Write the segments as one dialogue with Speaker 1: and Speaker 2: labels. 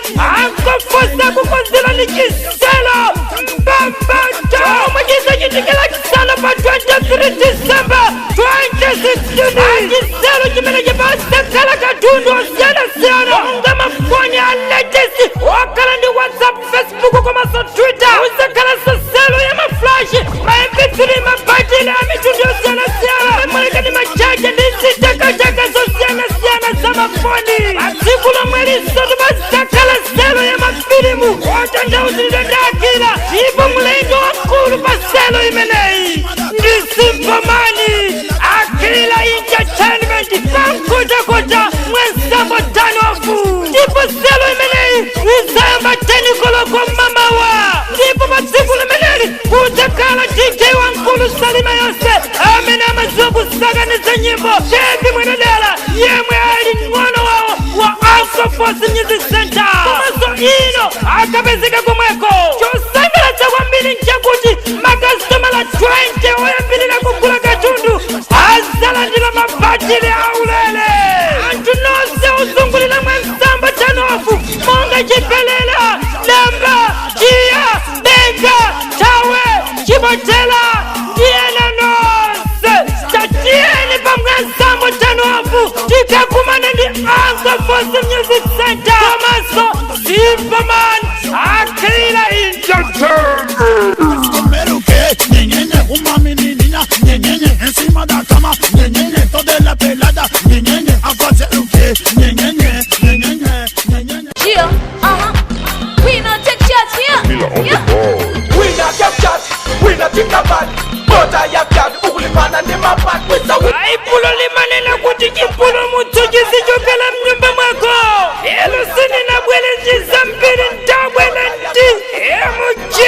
Speaker 1: Uncle kukonzerani chiselo mbambato omwe chizachitikira chisanu pa 23 December 2016. Chiselo chimene chipasakhala katundu osiyanasiyana monga mafoni a latest okhala ndi WhatsApp, Facebook komanso Twitter. Uzakhalanso sale ya ma flash, ma MP3, mabatile a mitundu yosiyanasiyana, mamwelekani, ma charger ndi zitakataka zosiyanasiyana za mafoni. Patsiku lomwe lisoto pazakhala sale ya mafilimu otanthauzilidwa ndi Akira, ndipo mlendo wamkulu pa sale imeneyi ndi Simpleman Akira Entertainment pamkotakota Mwansambo Turn-off. Ndipo sale imeneyi izayamba 10 koloko mamawa, ndipo pa tsiku limeneli kudzakhala DJ wamkulu Salima yonse amene amadziwa kusakaniza nyimbo, Chevi Mwenedala, yemwe ali mng'ono wawo wa Uncle Force Music Center, komanso ino akapezeka komweko. Chosangalatsa kwambiri nchakuti makasitomala 20 oyambirira kugula katundu azalandira mabatire aulere. Anthu nonse ozungulira Mwansambo Turn-off monga Chipelela, Lemba, Chiya, Benga, Tawe, Chibotela ndi ena nonse, tatiyeni pa Mwansambo Turn-off tikakumane ndi Uncle Force Music Center komanso Simpleman Akira Entertainment.
Speaker 2: Comer o quê? Nhenhenhe, uma menininha, nhenhenhe, em cima da cama, nhenhenhe, toda ela pelada, nhenhenhe, a fazer o quê? Nhenhenhe, nhenhenhe, nhenhenhe.
Speaker 3: Yeah, uh-huh. We not take shots here. Yeah.
Speaker 4: We not get chat, we not think about, but I have got ukulifana nemapati with the
Speaker 1: Baibulo limanena kuti chipulumutso chizichokera mnyumba mwako. Elo sininabwere zambiri, ndabwera ndi MJ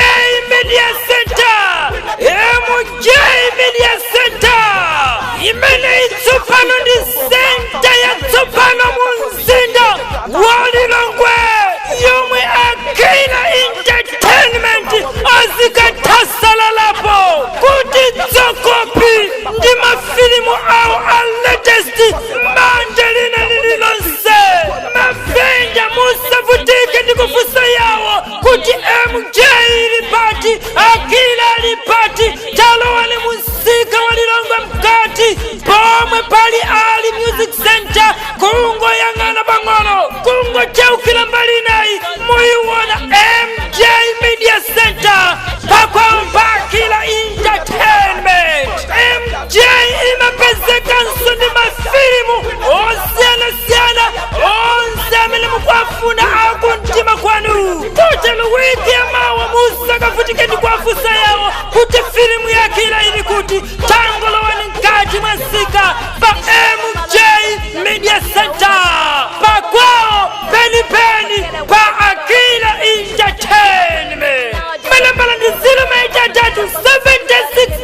Speaker 1: Media Center. MJ Media Center imene itsopano ndi center yatsopano mu mzinda wa Lilongwe, yomwe Akira Entertainment azikathasalalapo kuti tsokopi ndi mafilimu awo a latest mbanja lina lililonse. Mavenda musavutike ndi kufunsa yawo kuti MJ ili pati, Akira ali pati. Talowani musika wa Lilongwe mkati pomwe pali Ali Music Center, kungoyang'ana pang'ono, kungocheukira mbali inayi, muyiwona MJ Media Center pakwawo pa Akira Entertainment. MJ imapezekanso ndi mafilimu osiyanasiyana onse amene mukuafuna akumtima kwanu. Kotero wiki yamawa musakavutike ndi kuafunsa yawo kuti filimu ya Akira ili kuti. Tangolowani mkati mwa msika pa MJ Media Center pakwawo penipeni pa Akira Entertainment. Manambala ndi 083 76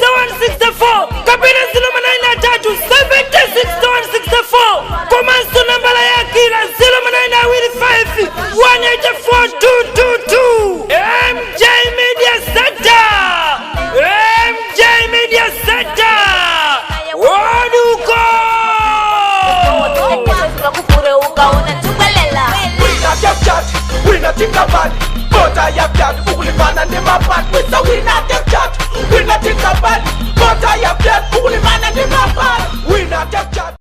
Speaker 1: 164 kapena 093 76 164, komanso nambala ya Akira 0925 184 222. MJ Media Center, MJ Media Center, waduko.
Speaker 4: We not get chat, we not think about, but I have got ukulifana nemapati with the we not get chat, we not think about, but I have got ukulifana nemapati. We not get chat.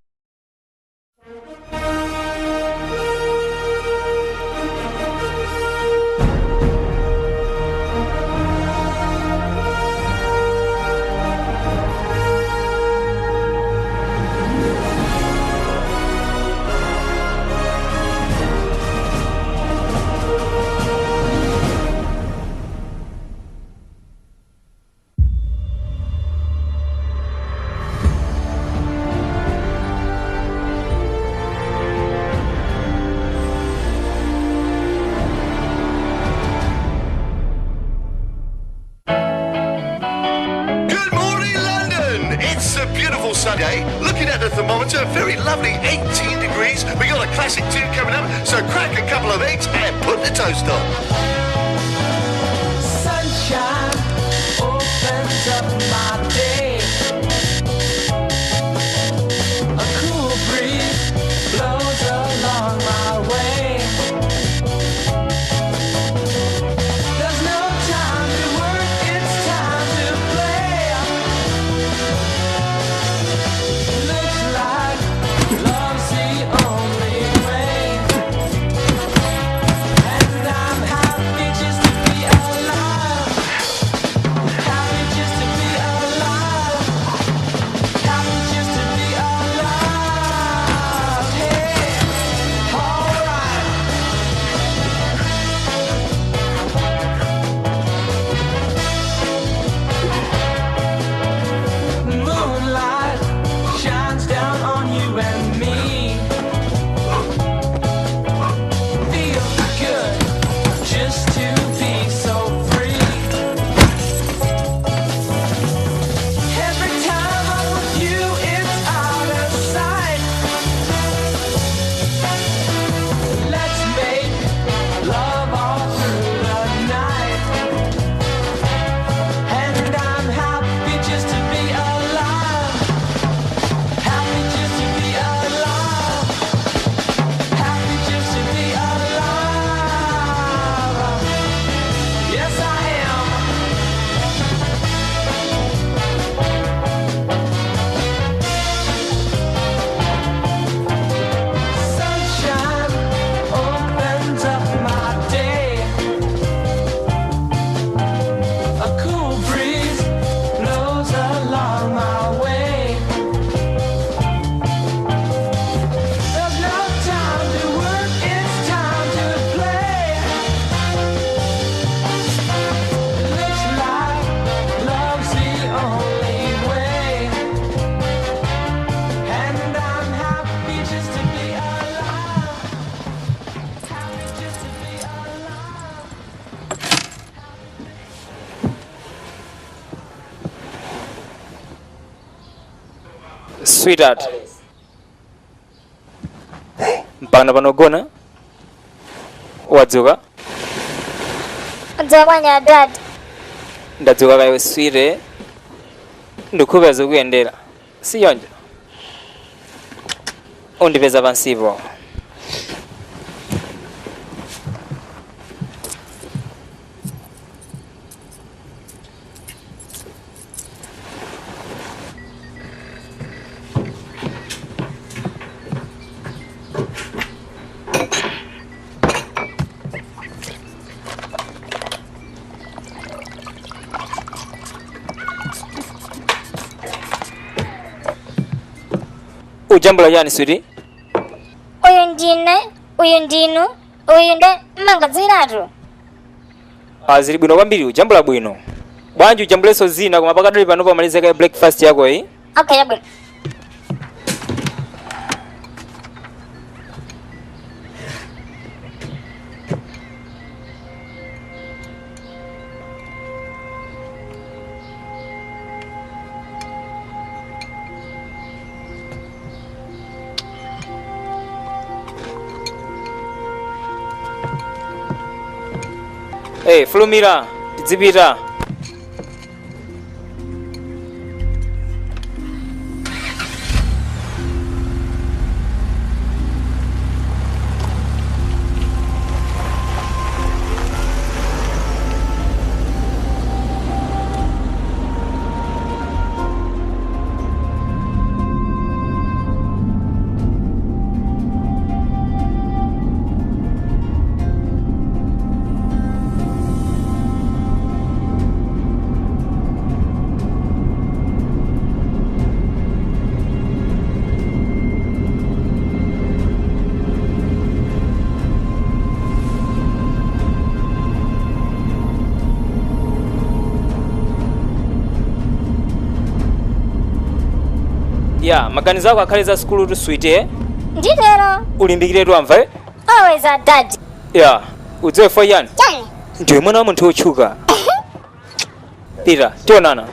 Speaker 5: Good morning, London! It's a beautiful Sunday. Looking at the thermometer, a very lovely 18 degrees. We got a classic tune coming up, so crack a couple of eggs and put the toast on.
Speaker 6: Sunshine opens up my day. A cool breeze blows along my way.
Speaker 1: Sweetheart, mpaka panogona wadzuka?
Speaker 7: Wadzuka bwanji dad?
Speaker 1: Ndadzuka kayo sweetie, ndikhupa zikuyendera siyonja, undipeza pansipo. Ujambula chani sweetie?
Speaker 7: Uyu ndine, uyu ndinu, uyu nde mmangodziwiratu.
Speaker 1: Zili bwino kwambiri, ujambula bwino bwanji, ujambulenso zina, koma pakadali pano pamalizeka breakfast yako iyi.
Speaker 7: Okay, yabwino.
Speaker 1: Hey, fulumira tidzipita. Ya, maganizo ako akhale za sukulu tu sweetie.
Speaker 7: Nditero.
Speaker 1: Ulimbikire tu, amva?
Speaker 7: Always a dad.
Speaker 1: Ya, udziwe fo yani
Speaker 7: Chani?
Speaker 1: Ndiwe mwana wa munthu wotchuka. Pita, tionana.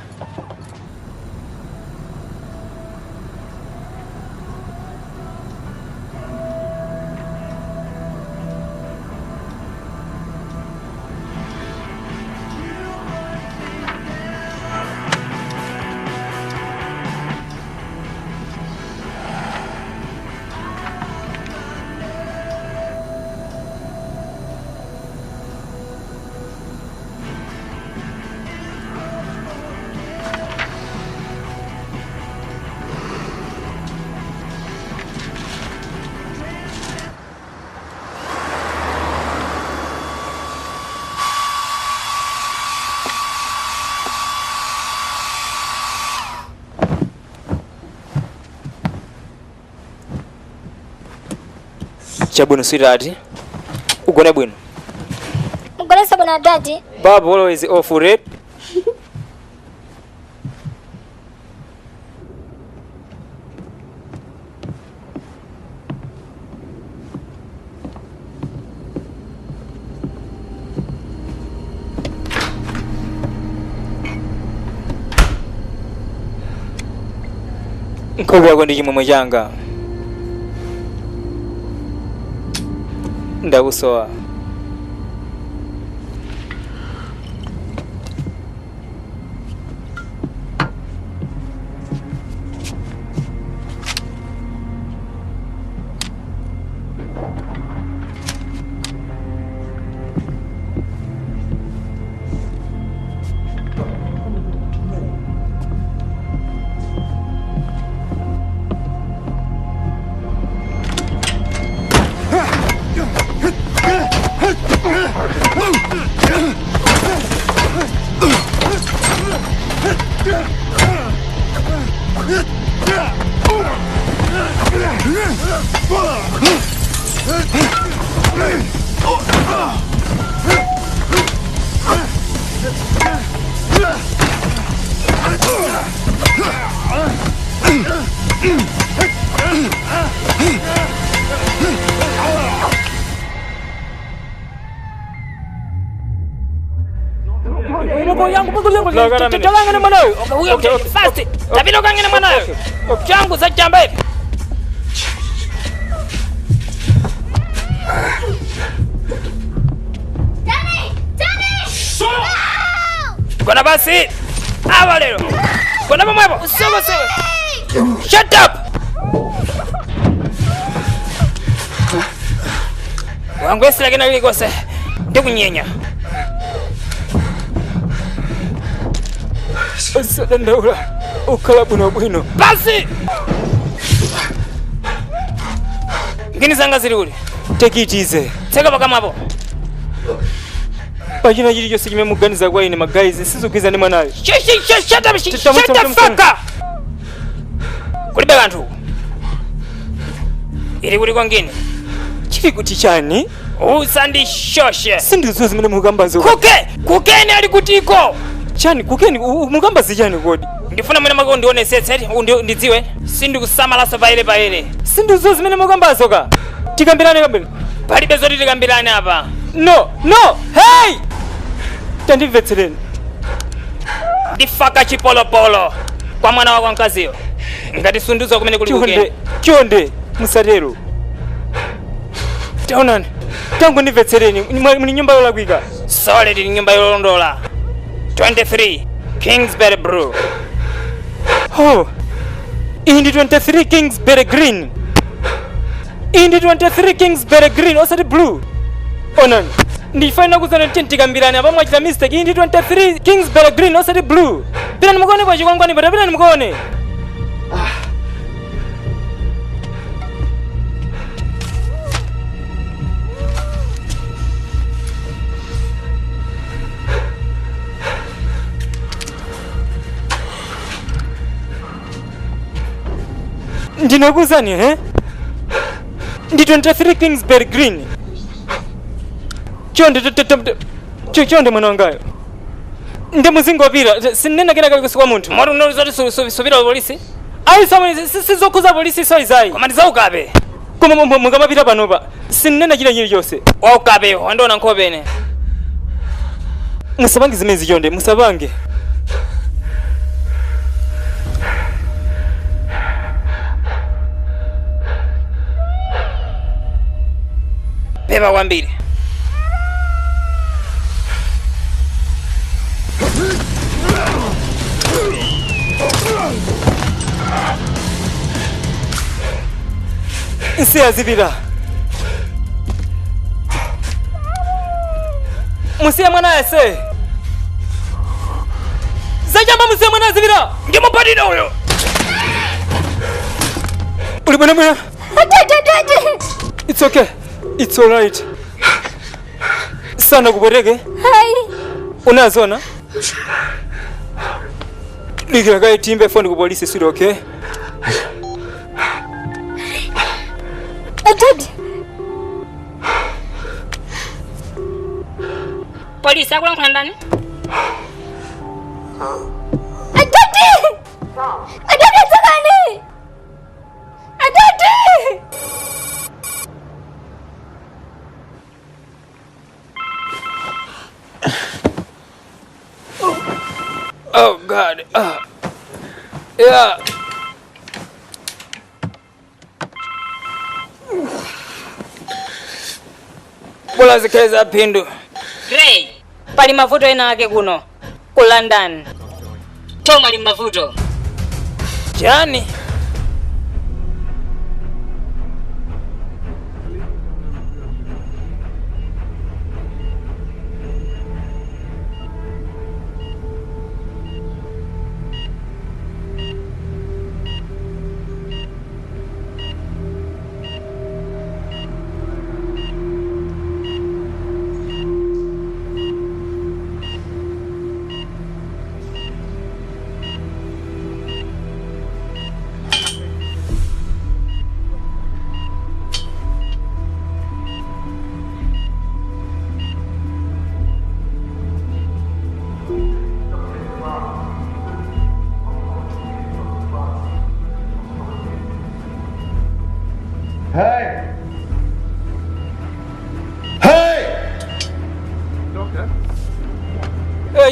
Speaker 1: Chabwino sweetheart, ugone bwino.
Speaker 7: Mugonenso bwino daddy.
Speaker 1: Babu always off red. Nkhope yako ndi chimwemwe changa, ndakusowa. Tokangene mwanayo. Fast. Tapita ukangene mwanayo. Changu zachamba hivi.
Speaker 7: Danny! Danny!
Speaker 1: Kona basi. Awa lero. Kona pamwepo. Usiwe siwe. Shut up. Wangwesera kena lilikose. Ndikunyenya.
Speaker 8: Osadandaula ukhala bwinobwino.
Speaker 1: Basi. Ngini zanga zili uli.
Speaker 8: Take it easy.
Speaker 1: Tseka pakamwapo.
Speaker 8: Pachina chilichonse chimene muganiza kwa ine magayizi sizikugwirizana ndi mwanayo.
Speaker 1: Shut up. Shut the fuck up. Kulibe kanthu. Ili kuti kwangini.
Speaker 8: Chili kuti chani?
Speaker 1: Usandishoshe.
Speaker 8: Sindizo zimene mukambazo.
Speaker 1: Kuke! Kukeni ali kutiko!
Speaker 8: Chani kukeni mukambazi chani kodi?
Speaker 1: Ndifuna mwina mwake undionesetse ndidziwe. Sindikusamalaso paile paile.
Speaker 8: Sindizo zimene mukambazo ka. Tikambirane kambiri.
Speaker 1: Palibe zoti tikambirane apa.
Speaker 8: No, no, hey! Tandimvetsereni.
Speaker 1: Ndifaka chipolopolo kwa mwana wako mkaziyo. Ngati sunduzo kumene kuli
Speaker 8: Chonde,
Speaker 1: kukeni.
Speaker 8: chonde, musatero. Taonani, tangondimvetsereni, muli nyumba yolakwika.
Speaker 1: Solid ni nyumba yolondola. 23 Kingsbury Brew.
Speaker 8: Oh, iyi ndi 23 Kingsbury Green. Iyi ndi 23 Kingsbury Green, osati blue. Onani, ndifanira kuzana kuti tikambirane apa mwachita mistake. Iyi ndi 23 Kingsbury Green, osati blue. Pitani mukaone pa chikwangwani pata, pitani mukaone. Ndinakuwuzani, eh? Ndi 23 Kingsbury Green. Chonde, chonde mwana wangayo. Ndi muzingopira, sinena kena kali kwa munthu.
Speaker 1: Moti unoti zoti supita polisi?
Speaker 8: Ayi samwe sizokhuza polisi so izayi.
Speaker 1: Koma ndizaukape.
Speaker 8: Koma mukamapita panopa, sinena china chilichonse.
Speaker 1: Waukape, wandiona nkhope ine.
Speaker 8: Musapange zimenezi chonde, musapange.
Speaker 1: Pepa kwambiri.
Speaker 8: Nsiya azipita. Musiye mwana ese. Zachamba musiye mwana azipita.
Speaker 1: Ndimupatira uyo.
Speaker 8: Uli bwino bwino.
Speaker 7: Daddy, daddy!
Speaker 8: It's okay. It's alright. Sana kupweteke.
Speaker 7: Hi.
Speaker 8: Unazona? Dikira kaye timbe phone ku polisi sili okay?
Speaker 7: Daddy.
Speaker 1: Polisi akulankhula ndani?
Speaker 7: Daddy! Daddy, tsakani! Daddy!
Speaker 1: Oh God. Yeah. Bola zikheza phindu. Ray, pali mavuto ena ake kuno ku London. Tom ali mavuto. Chani?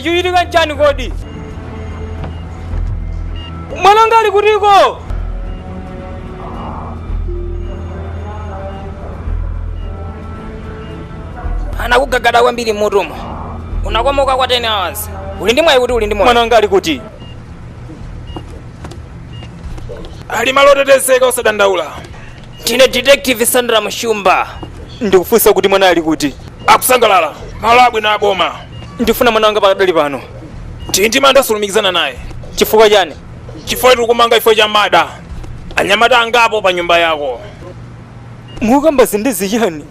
Speaker 8: Chuchitika nchani kodi? Mwana wanga ali kutiko?
Speaker 9: Anakugagada kwambiri mmutumo, unakomoka kwa 10 hours. Uli ndi mwayi kuti uli ndi moyo.
Speaker 8: Mwana wanga ali kuti?
Speaker 10: Ali malo otetezeka, usadandaula.
Speaker 9: Ndine Detective Sandra Mshumba.
Speaker 8: Ndikufunsa kuti mwana ali kuti?
Speaker 10: Akusangalala malo abwino aboma.
Speaker 8: Ndifuna mwana wanga pakadali pano.
Speaker 10: Tintima ndasulumikizana naye.
Speaker 8: Chifukwa chani?
Speaker 10: Chifukwa tikukumanga ifo cha mada anyamata angapo pa nyumba yako.
Speaker 8: Mukamba zindizi chani?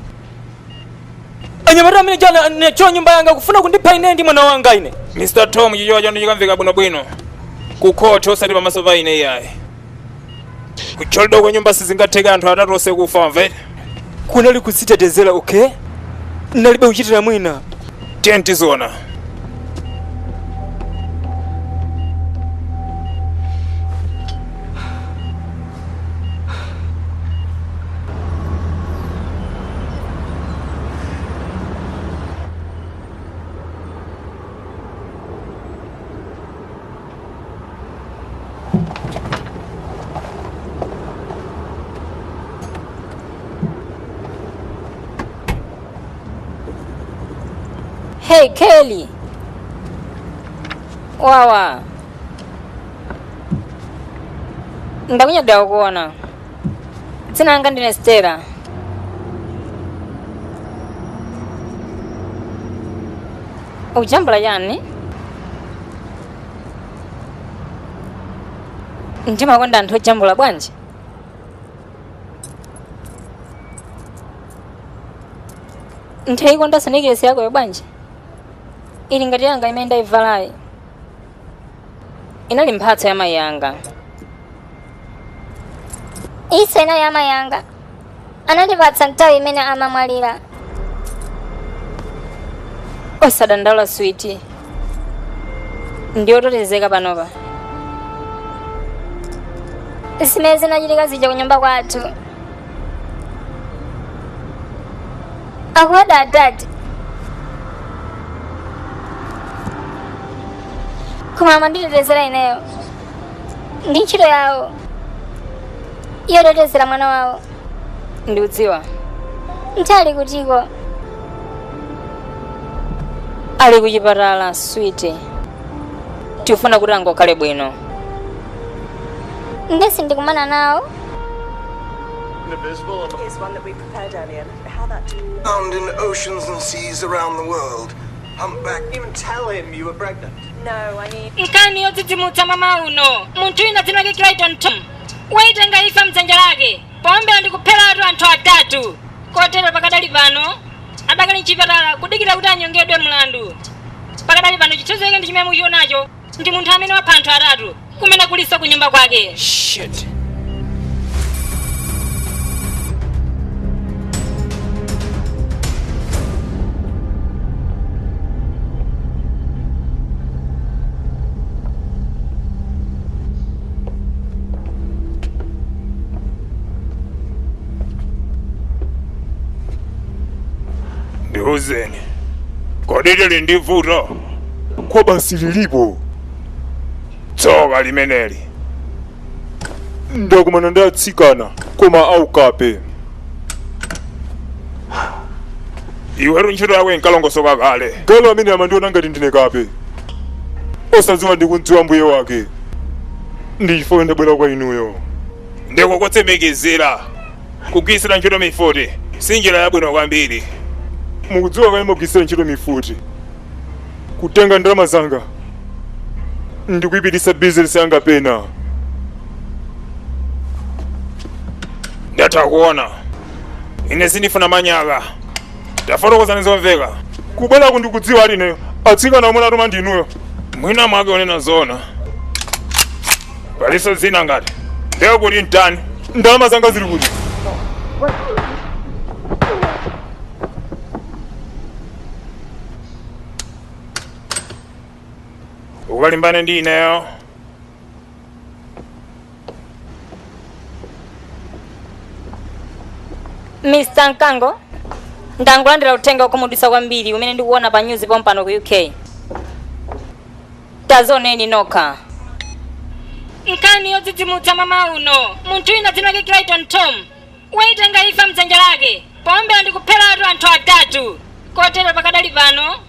Speaker 8: Anyamata amene chana necho nyumba yanga kufuna kundipha ine ndi mwana wanga ine.
Speaker 10: Mr Tom, chichewa chanu chikamveka bwinobwino ku khoti, osati pamaso pa ine iyayi. Kucholidwa kwa nyumba sizingatheka anthu atatu onse kufa, mve?
Speaker 8: Kunali kudzitetezera, okay? Nalibe kuchitira mwina.
Speaker 10: Tiye tiziona.
Speaker 9: Hey Kelly. Wawa. Ndakunyadira kukuona. Dzina langa ndine Stella. Ukujambula chani? Ndimakonda anthu ojambula bwanji. Ndaikonda necklace yakoyo bwanji. Ili ngati yanga imene ndaivalayi. Inali mphatso ya mayi anga.
Speaker 7: Iso inali amayi anga, anandipatsa nthawi imene amamwalira.
Speaker 9: Osadandaula sweetie, ndiyotetezeka panopa.
Speaker 7: Zimene zinachitika zija kunyumba kwathu, akuwada adadi, koma amanditetezera ineyo ndi ntchito yawo yotetezera mwana wawo.
Speaker 9: Ndikudziwa.
Speaker 7: Ntali kutiko?
Speaker 9: Ali kuchipatala sweetie, tifuna kuti angokhale bwino.
Speaker 7: Ndesi ndikumana nawo.
Speaker 6: Here's one that we prepared earlier. Look at how that
Speaker 5: Found in oceans and seas around the world. Humpback.
Speaker 4: Even tell him you were pregnant.
Speaker 3: No, I need.
Speaker 9: Nkhani yodzidzimutsa mama uno, munthu wina dzina lake Clayton Tom waitenga imfa mdzanja lake powombera ndi kupheratu anthu atatu, kotero pakadali pano adakali mchipatala kudikira kuti anyongedwe mlandu. Pakadali pano chithunzi chake ndi chimene muchionacho, ndi munthu amene wapha anthu atatu kumene kuliso ku nyumba kwake.
Speaker 10: Shit. Ndiuzeni, kodi tili ndi vuto?
Speaker 11: Kwa basi lilipo.
Speaker 10: Tsoka limeneli.
Speaker 11: Ndakumana ndi atsikana koma aukape.
Speaker 10: Iwetu ntchito yako inkalongosoka kale.
Speaker 11: Galo amene amandiona ngati ndine kape, osadziwa ndikumdziwa mbuye wake. Ndi chifukwa ndabwera kwa inuyo.
Speaker 10: Ndikukutsimikizira, kugwirisira ntchito mifuti si njira yabwino kwambiri.
Speaker 11: Mukudziwa kale mugwirisira ntchito mifuti kutenga ndalama zanga ndikuyipitisa bizinesi yanga pena.
Speaker 10: Ndatha kuona, ine sindifuna manyaka. Tafotokozani zomveka.
Speaker 11: Kubwerako ndikudziwa ali ineyo atsikana omwe atuma ndi inuyo.
Speaker 10: Mwina mwake onena zona, palinso zina ngati ndiye kuti mtani.
Speaker 11: Ndalama zanga zili kuti?
Speaker 10: Ukalimbane ndi ineyo.
Speaker 9: Mr Mkango, ndangolandira uthenga wokhumudwitsa kwambiri umene ndikuona pa news pompano ku UK. Tazioneni nokha. Nkhani yodzidzimutsa mmawa uno, munthu wina dzina lake Clayton Tom waitenga imfa mdzanja lake powombera ndi kupheratu anthu atatu, kotero pakadali pano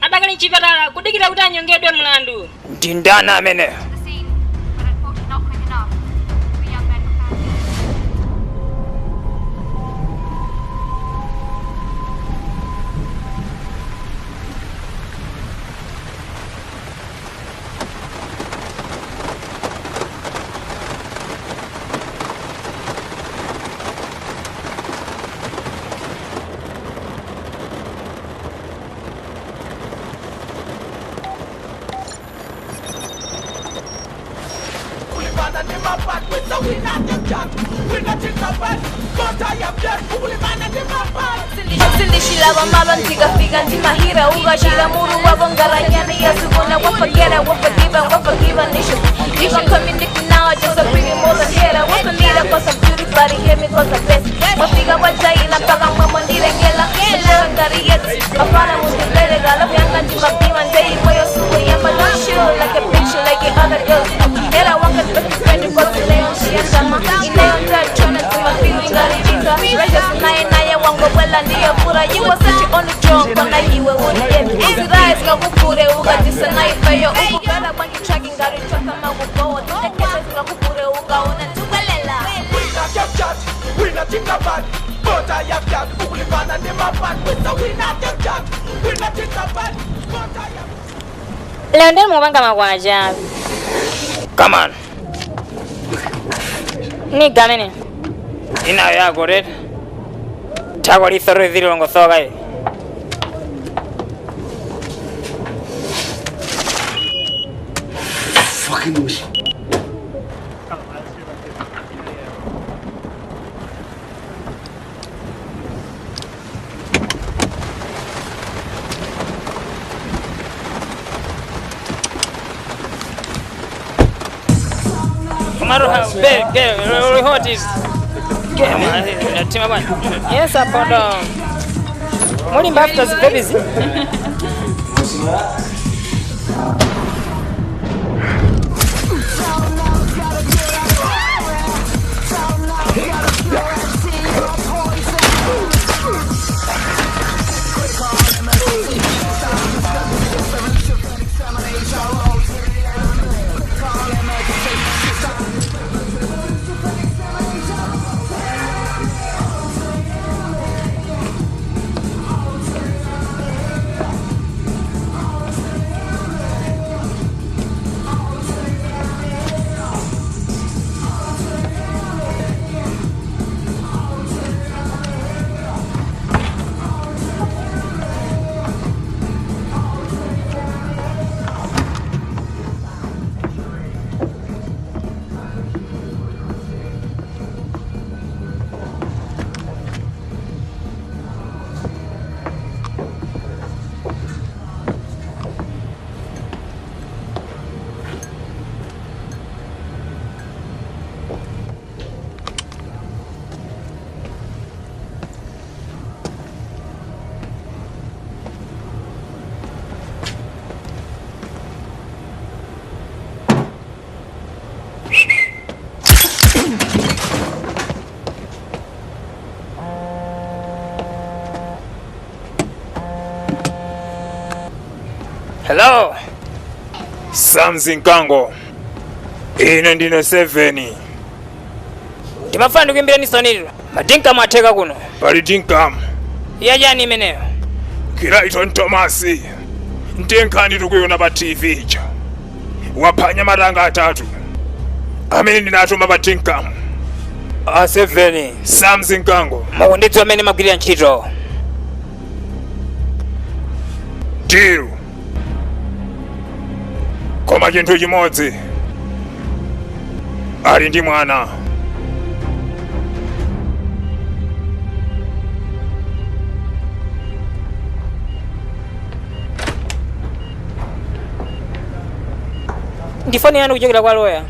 Speaker 9: adakali mchipatala kudikira kuti anyongedwe mlandu.
Speaker 8: Ndi ndani ameneyo?
Speaker 3: Silishilava malo ndikafika ndimahira ukashila muru wavo ngaranyani yasukuna wafagera wafagiva wafagiva nisho. You gon' come in Nicki now, just a pretty more than hater. What's the need? Cause I'm beauty, body hit me cause I'm best. Wafika wajaila mpaka mwemo ndirengela. Melewa ngari yetu, mafana mundilele gala. Vyanga ndimapima ndei moyo suku yamba. Don't shoot like a bitch like the other girls. Era wanga best friend cause leo shiangama. Ineo ndachona timafiwi ngarivika. Precious naye naye wangu wela ndiyo pura. You was such a only drunk kona iwe uriye. Easy rise ngakukure ukatisa na ifeyo. Ukugala kwangi tracking ngari traka makugoa. Tekete ngakukure ukaona tuwelela.
Speaker 4: We not get chat, we not think about. But I have got ukulibana ndimapad. We not get chat, we not think about. But I have.
Speaker 9: Lero ndili mukupanga makwacha.
Speaker 8: Come on.
Speaker 9: Niga amene.
Speaker 8: Inayo yako redi. Thako lithoro zililongosoka ili.
Speaker 12: Fucking
Speaker 8: Maruha, be, ke, what is? Ke, tima bwana. Yes, apodo. Muli mbafta babies. Hello.
Speaker 10: Samson Kango. Ine ndine 7.
Speaker 8: Timafana ndikuimbireni sonilo. Madinka mwatheka kuno.
Speaker 10: Pali dinkamu.
Speaker 8: Yachani imeneyo.
Speaker 10: Clayton Thomas. Ntenkhani tikuyona pa TV ija. Waphwanya matanga atatu. Amene ndinatuma pa dinkamu.
Speaker 8: A 7.
Speaker 10: Samson Kango.
Speaker 8: Mukundidziwa amene magwirira ntchito.
Speaker 10: Deal. Koma chinthu chimodzi. Ali ndi mwana.
Speaker 8: Ndi foni yanu kuchokera kwa lawyer.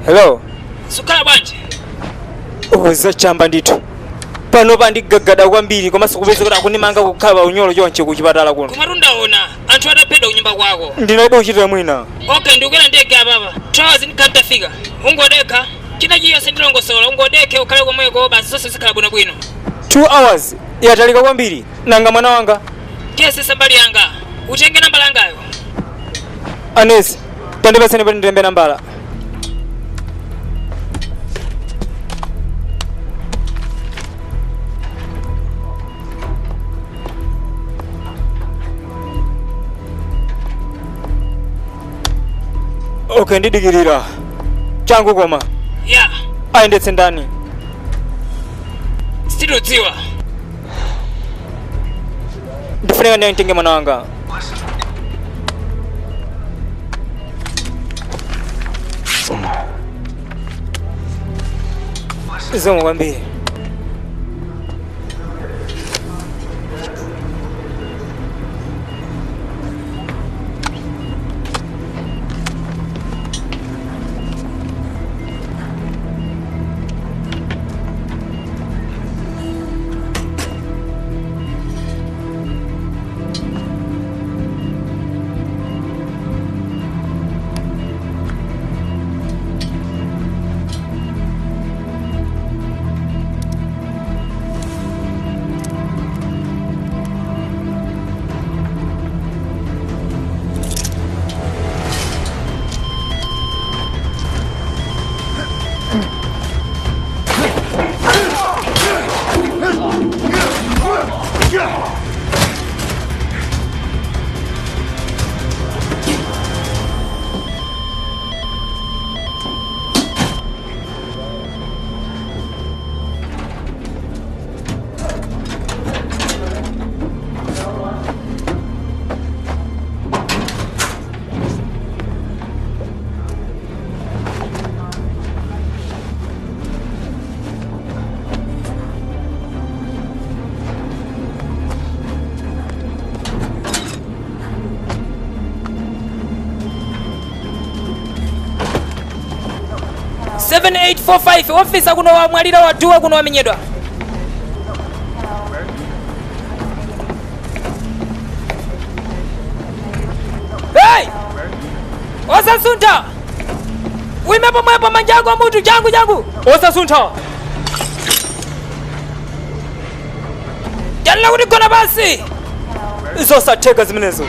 Speaker 8: Hello.
Speaker 10: Sukhala bwanji.
Speaker 8: Uza chamba ndithu. Panopa ndigagada kwambiri komanso kupeza kuti akundimanga kukhala pa unyolo chonche kuchipatala kuno.
Speaker 9: Komatu ndaona anthu ataphedwa kunyumba kwako.
Speaker 8: Ndinalibe kuchitira mwina.
Speaker 9: Okay, ndikukwera ndege apapa. 2 hours ndikantafika. Ungodekha. China chiyonse ndilongosola, ungodekhe ukhale komweko basi zonse zikhala bwinobwino.
Speaker 8: 2 hours yatalika kwambiri. Nanga mwana wanga?
Speaker 9: Tiyesesa mbali yanga. Utenge nambala yangayo.
Speaker 8: Anesi, tandipaseni pati ndilembe nambala. Okay, ndidikirira. Changu koma.
Speaker 9: Ya.
Speaker 8: Ayendetse ndani?
Speaker 9: Sitikudziwa.
Speaker 8: Ndifunika nditenge mwana wanga. Zikomo kwambiri.
Speaker 9: 7845 ofisa kuno wamwalira waduwa kuno wamenyedwa. Hey! Osasuntha! Uime pomwepo manja ako mutu changu changu!
Speaker 8: Osasuntha!
Speaker 9: Chanila kuti gona pansi!
Speaker 8: Zosatheka zimenezo.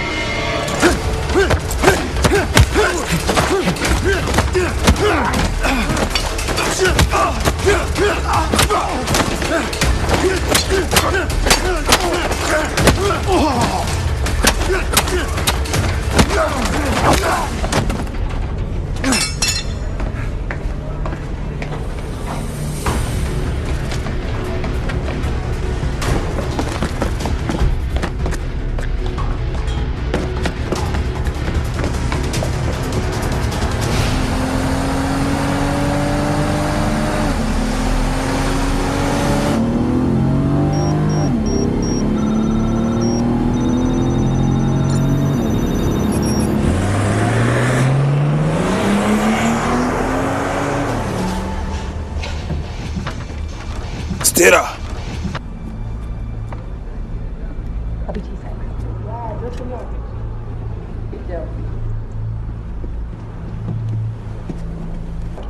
Speaker 10: Stella.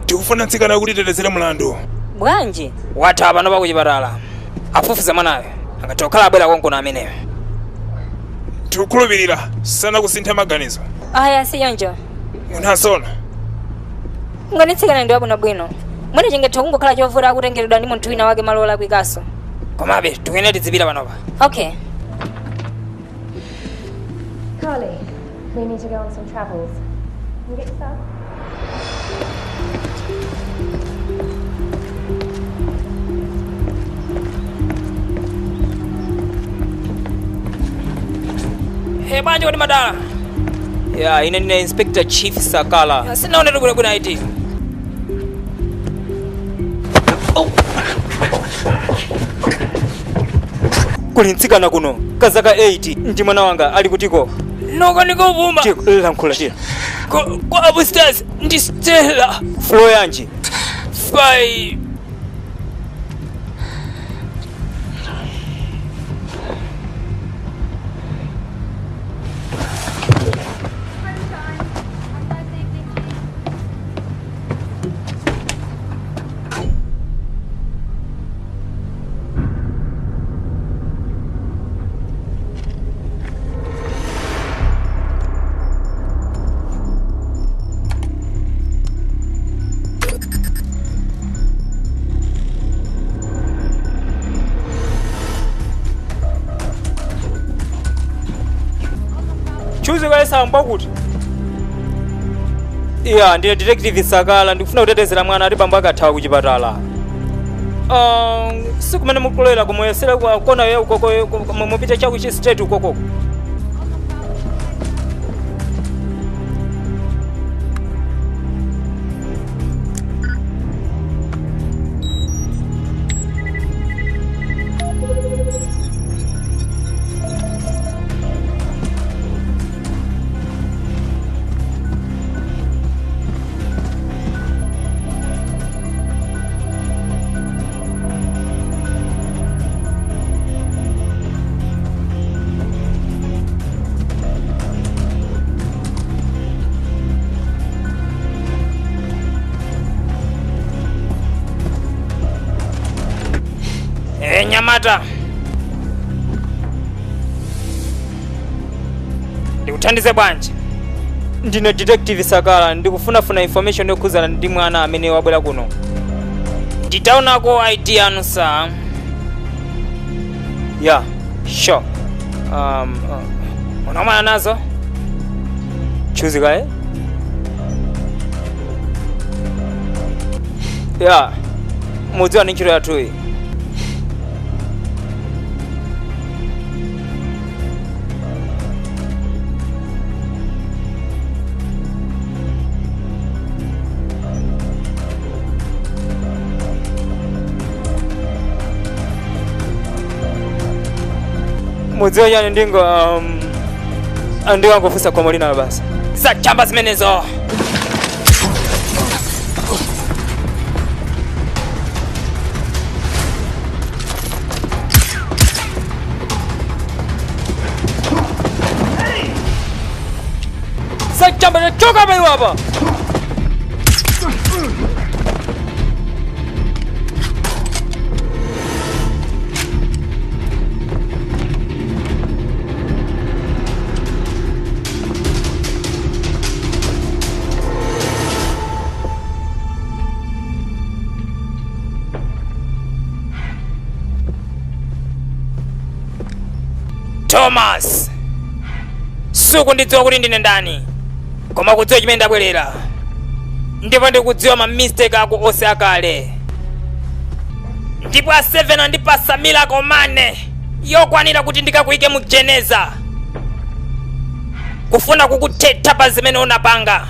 Speaker 10: Tikufuna mtsikana kuti tetezere mlandu.
Speaker 9: Bwanji? Watha pano pa kuchipatala. Afufuza mwanayo. Angathe kukhala abwera konkuno ameneyo.
Speaker 10: Tikukhulupirira sana kusintha maganizo.
Speaker 7: Aya siyonjo.
Speaker 10: Munthu asona.
Speaker 7: Ngonetsekana ndi wabwinobwino. Mwina chingathe kungokhala chovuta akutengeredwa ndi munthu wina wake malo olakwikaso.
Speaker 9: Komabe tikuyenera tizipita panopa.
Speaker 7: Okay.
Speaker 6: Carly, we need to go on some travels. Can you get yourself?
Speaker 9: Hey, bwanji kuti madala.
Speaker 8: Ya, ine ndine Inspector Chief Sakala.
Speaker 9: Sinaone bwinobwino ID.
Speaker 8: Kuli mtsikana kuno kazaka 8 ndi mwana wanga ali kutiko.
Speaker 9: Noko ndikuvuma.
Speaker 8: Chiko, lankhula tiya.
Speaker 9: Kwa upstairs ndi Stella.
Speaker 8: Floor yanji?
Speaker 9: 5.
Speaker 8: Chuzi kayesamba kuti. Iya, ndine Detective Sakala, ndikufuna kutetezera mwana ati bambo akathawa kuchipatala. Sikumene mukulowera kumuyesera kona yo ukoko mupite chakuchi straight ukokoko. Nyamata, ndikuthandize bwanji? Ndine Detective Sakala, ndikufunafuna information yokhuzana ndi mwana amene wabwera kuno. Nditaonako ID yanu sa. Yeah, sure. Unaumana nazo chuzi kaye? Yeah, mudziwa ndi ntchito yathuyi. Mudziwa chani, ndingo ndingangofunsa khomo linalo basi. Zachamba zimenezo. Zachamba, choka pa iwo apa. Thomas, sukundidziwa kuti ndine ndani, koma kudziwa chimene ndabwerera, ndipo ndikudziwa ma mistake ako onse akale. Ndipo a 7 andipasa miracle money yokwanira kuti ndikakuyike mu jeneza, kufuna kukuthetha pa zimene unapanga.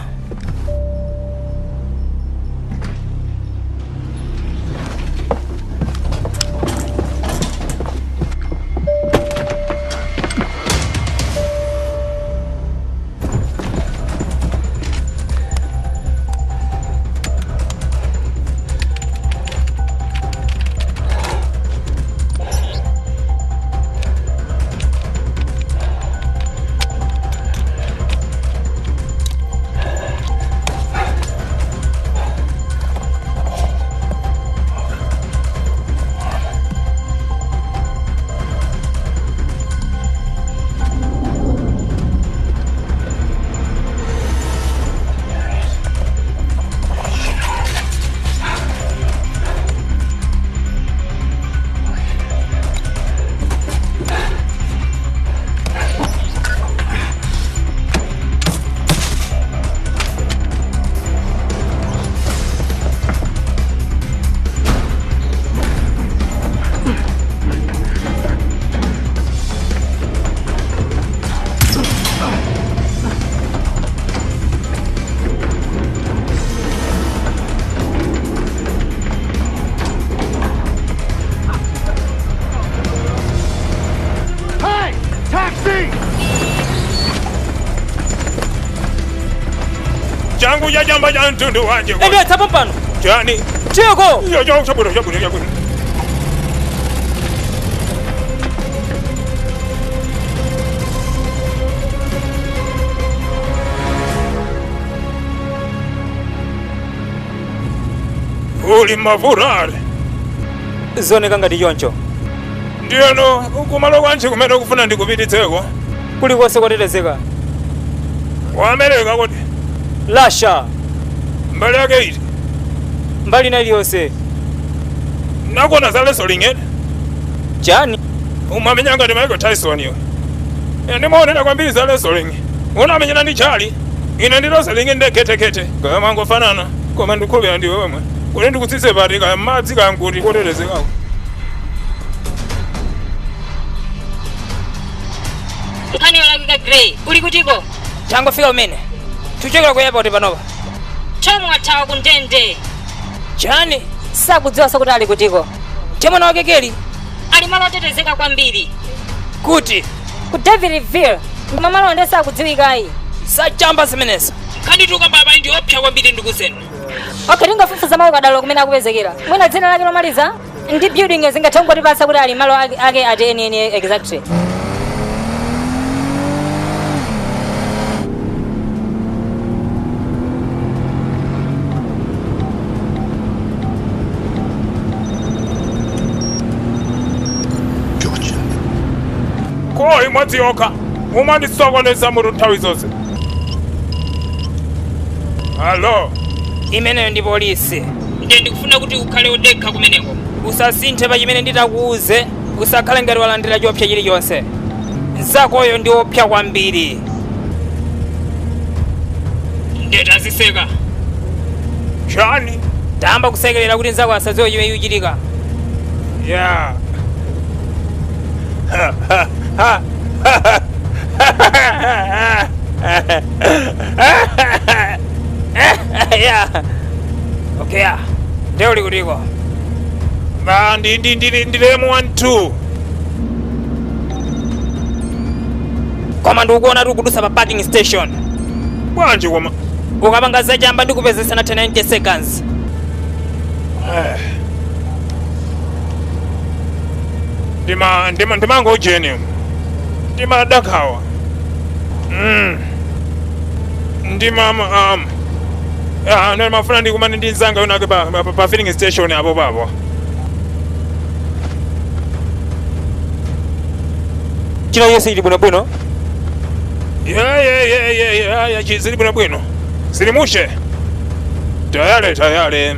Speaker 2: Hey! Taxi!
Speaker 10: Changu cha chamba cha mtundu wanje.
Speaker 8: Ende tsapo pano.
Speaker 10: Chani?
Speaker 8: Cheko.
Speaker 10: Yo yo, chabwino, chabwino, chabwino. Uli mavurale.
Speaker 8: Zioneka ngati choncho.
Speaker 10: Ndiyeno kumalo kwanje kumene ukufuna ndikupititseko?
Speaker 8: Kulikonse kotetezeka.
Speaker 10: Ku America kuti?
Speaker 8: Russia.
Speaker 10: Mbali yake iti?
Speaker 8: Mbali ina iliyonse.
Speaker 10: Nakuona za wrestling eti?
Speaker 8: Chani?
Speaker 10: Umamenya ngati Michael Tyson iwe. Ine ndimaonera kwambiri za wrestling. Unamenyana ndi chali. Ine ndilosalinge ndekhetekhete. Kaya mangofanana. Koma ndikhulupirira ndiwe wemwe. Kuti ndikutsitse pati kaya madzi kaya nkuti kotetezekako.
Speaker 9: Nkhani yolakwika Grey, uli kutiko?
Speaker 8: Changofika umene. Tuchokera ku airport panopa.
Speaker 9: Tom wathawa ku ndende.
Speaker 8: Chani?
Speaker 7: Sakudziwa sokuti ali kutiko.
Speaker 8: Chemwana wake Keli.
Speaker 9: Ali malo otetezeka kwambiri.
Speaker 8: Kuti?
Speaker 7: Ku Davidville. Mamalo ndi sakudziwikayi.
Speaker 8: Sachamba zimenezo. Nkhani tukamba apa ndi opsa kwambiri ndikuzeni.
Speaker 7: Okay, tingofufuza mawu kadalo kumene akupezekera. Mwina dzina lake lomaliza ndi building zingathe kungotipatsa kuti ali malo ake ati enieni exactly.
Speaker 10: Ko imodzi yokha. Umandisokoneza mutu nthawi zonse. Hello.
Speaker 8: Imeneyo ndi polisi.
Speaker 9: Ndiye ndikufuna kuti ukhale udekha kumeneko.
Speaker 8: Usasinthe pa chimene nditakuuze, usakhale ngati walandira chiopsa chilichonse. Mzakoyo ndi opsa kwambiri.
Speaker 9: Ndiye taziseka.
Speaker 10: Chani?
Speaker 8: Tayamba kusekerera kuti mzako asadziwe chimene chikuchitika.
Speaker 10: Yeah.
Speaker 8: Yeah. Okay, yeah. Ndiye uli kutiko.
Speaker 10: Na ndi ndi ndi ndi M12.
Speaker 8: Koma ndikukuona tikudusa pa parking station.
Speaker 10: Bwanji koma.
Speaker 8: Ukapanga zachamba ndikupezesana 90 seconds.
Speaker 10: Ndima ndima ndimangojeni. Ndimadakhawa. Ndima ndimafuna ndikumane ndi mzanga yonake pa filling station apo papo.
Speaker 8: Chino yese ili bwinobwino?
Speaker 10: Yeah, zili bwinobwino. Zilimushe. Tayale, tayale.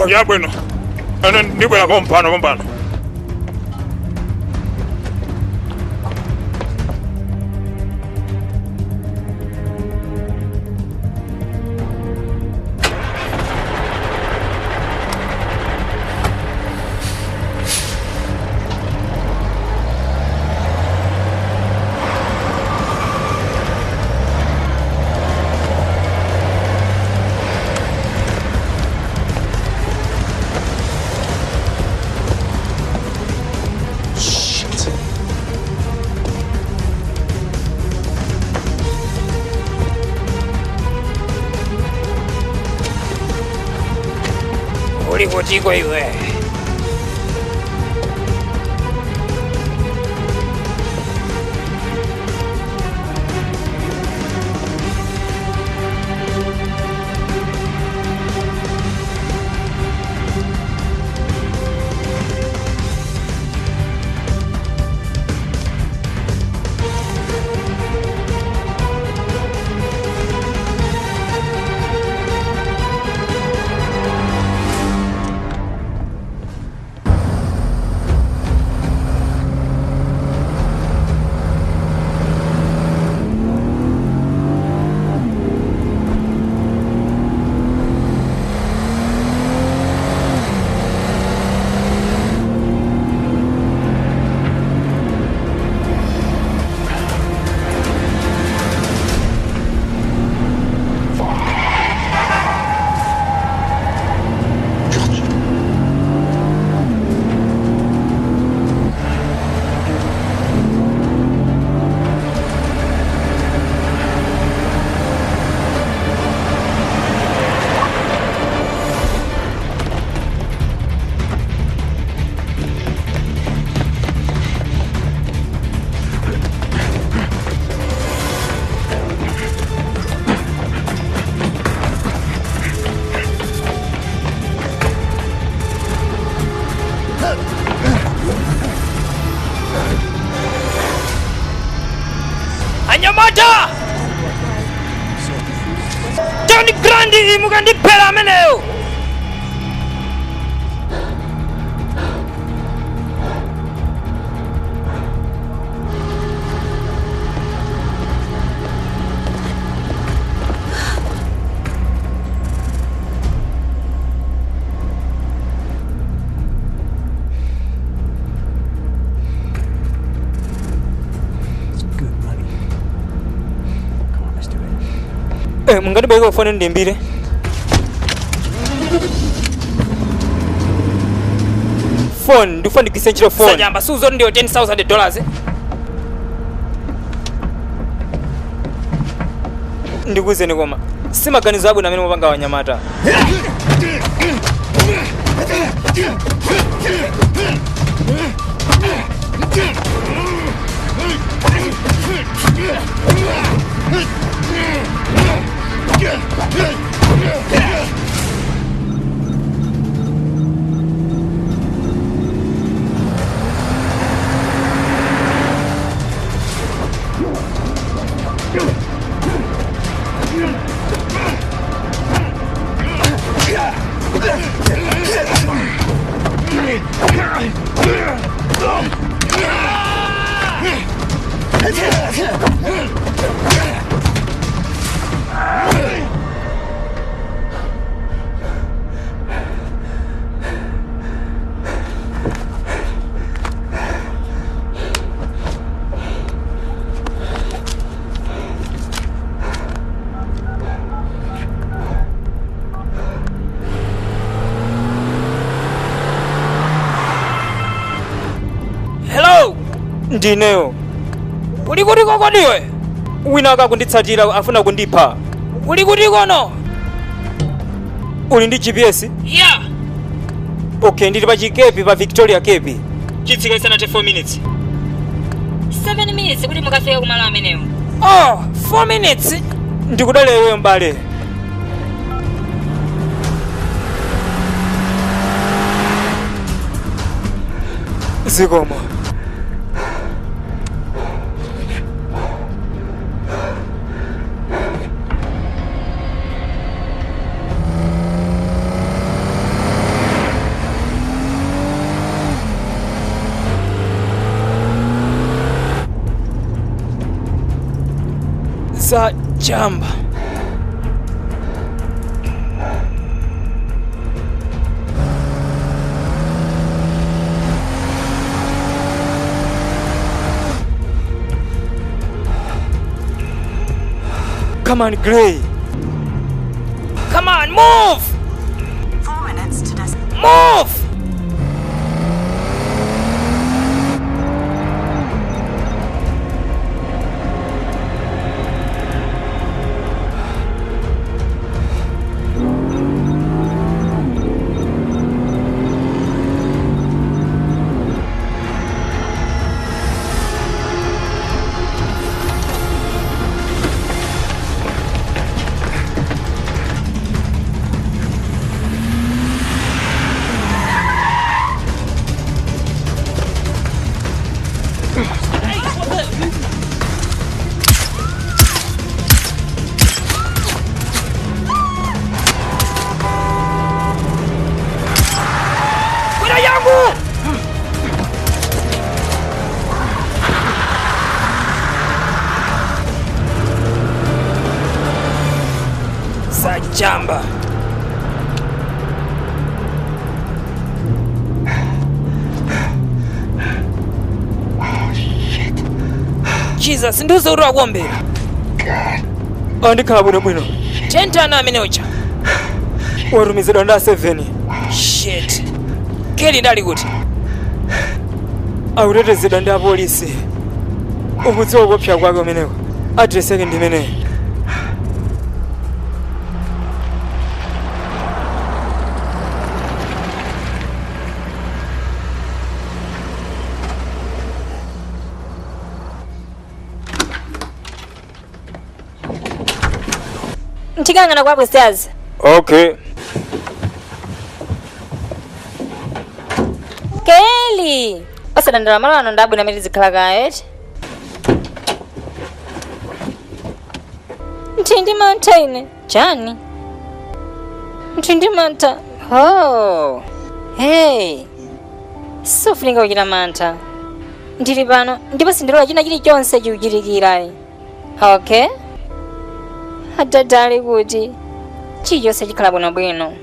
Speaker 10: Ya bwino. Ano ndibwera pompano pompano.
Speaker 8: Uli kutiko iwe.
Speaker 1: Anyamata! 10 grand imukandiphera ameneyo. Mungandibweka kufoni ndimbire. Phone, ndifuna ndigwise ntchito phone. Sajamba suzo ndiyo $10,000. Ndikuwuzeni koma simaganizo abwino amene mupanga wanyamata. Hello, ndineyo. Uli kuti kokodiwe? Wina akakunditsatira afuna kundipha. Uli kuti kono? Uli ndi GPS?
Speaker 8: Yeah.
Speaker 1: Okay, ndili pa chikepi pa Victoria Cape.
Speaker 8: Chitsika isanathe 4 minutes.
Speaker 9: 7 minutes kuti mukafike kumalo amenewo.
Speaker 1: Oh, 4 minutes. Ndikudale iweyo mbale. Zikomo. Za jamba. Come on, Gray. Come on, move!
Speaker 12: 4 minutes to
Speaker 1: Move! Kwira yangu! Sajamba. Jesus, ndiuze akuombera. Andikhala bwinobwino. Tentana amene ucha. Watumizidwa ndi a 7. Shit. Kelly ndali kuti. Akutetezedwa ndi apolisi. Ukudziwa kuopsa kwake umeneko. Address yake ndi imeneyi.
Speaker 7: Ntikangana kwa upstairs.
Speaker 1: Okay.
Speaker 7: Kelly. Osadandaula malo ano ndi abwino amene tizikhala kaye. Ndi mantha ine. Chani? Ndi mantha. Oh. Hey. Sufunika kuchita mantha. Ndili pano ndipo sindilola china chilichonse chikuchitikirayi. Okay? Adada ali kuti chilichonse chikhala bwinobwino.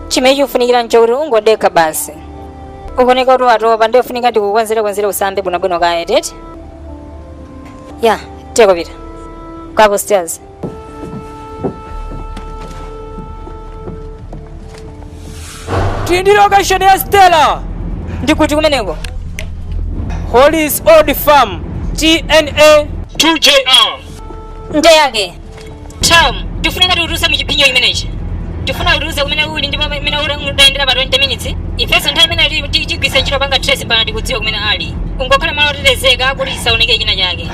Speaker 7: Chimene chikufunikira nchokuti ungodekha basi. Ukuoneka kuti watopa, ndiyofunika ndikukonzere usambe bwinobwino kaye tete. Ya, tekopita. Go upstairs.
Speaker 8: Tili ndi location ya Stella.
Speaker 7: Ndikuti kumeneko?
Speaker 8: Hollis Old Farm, TNA
Speaker 10: 2JR.
Speaker 7: Nde yake. Tom, tifunika tiutuse muchipinjo chimenechi. Tifuna utiuze kumene uli ndipo kumene udayendera pa 20 minutes. Ifenso nthawi imene tigwisa ntchito panga trace pano tikudziwa kumene ali. Ungokhala malo otetezeka kuti chisaoneke china chake.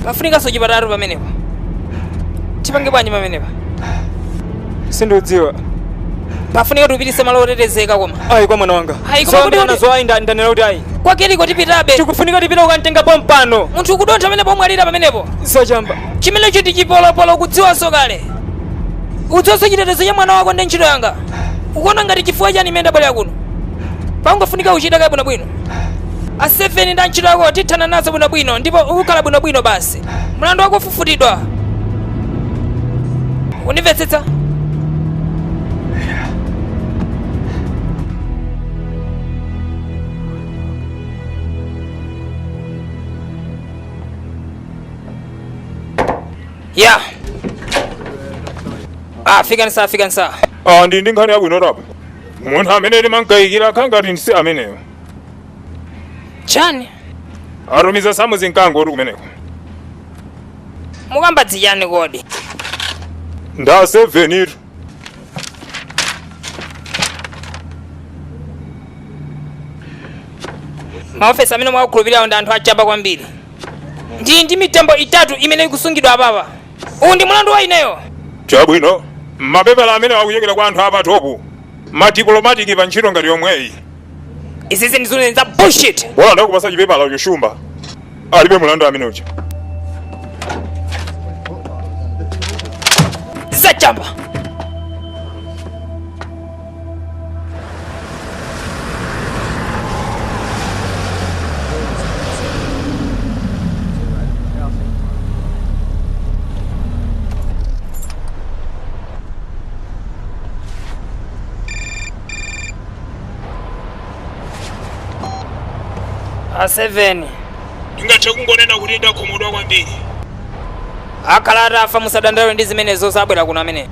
Speaker 8: Pafunikanso chipatala pamenepo. Tipange bwanji pamenepa? Sindikudziwa. Pafunika tiupitise malo otetezeka koma. Ayi kwa mwana wanga.
Speaker 13: Ayi, koma kuti-
Speaker 8: nazo ayi ndanena kuti ayi.
Speaker 13: Kwakeliko tipitabe.
Speaker 8: Tikufunika tipita kukamtenga pompano.
Speaker 13: Munthu ukudontha pamenepo omwalira pamenepo.
Speaker 8: Sachamba.
Speaker 13: Chimenecho ndi chipolopolo kudziwanso kale. Udziwanso chitetezo cha mwana wako ndi ntchito yanga. Ukuona ngati chifukwa chani imene ndabwerera kuno. Pangofunika uchita kaye bwinobwino. A 7 ndi antchito ako tithana nazo bwinobwino ndipo ukukhala bwinobwino basi. Mlandu wako ufufutidwa. Undimvetsetsa? Ya. Ah, fikani saa, fikani saa.
Speaker 10: Ah, ndi nkhani yabwino rapa. Munthu amene timankayikira khangati ndisi ameneyo.
Speaker 13: Chani?
Speaker 10: Atumiza samu zinkango uri kumeneko.
Speaker 13: Mukamba dziyani kodi?
Speaker 10: Nda 7 itu.
Speaker 13: Maofesa amene mwakukhulupirirawo ndi anthu achaba kwambiri. Ndi mitembo itatu imene ikusungidwa apapa. Uwu ndi mulandu wa ineyo.
Speaker 10: Chabwino, mapepala amene akuchokera kwa anthu apatopo. Madiplomatiki pa ntchito ngati yomweyi.
Speaker 13: Izizi ndi zunene za bullshit.
Speaker 10: Bola ndakupasa chipepala choshumba. Alibe mulandu amene uja.
Speaker 13: Zachamba. A 7.
Speaker 10: Ndingathe kungonena kuti ndakhumudwa kwambiri.
Speaker 13: Akhala atafa musadandaule ndi zimenezo sabwera kuno amene.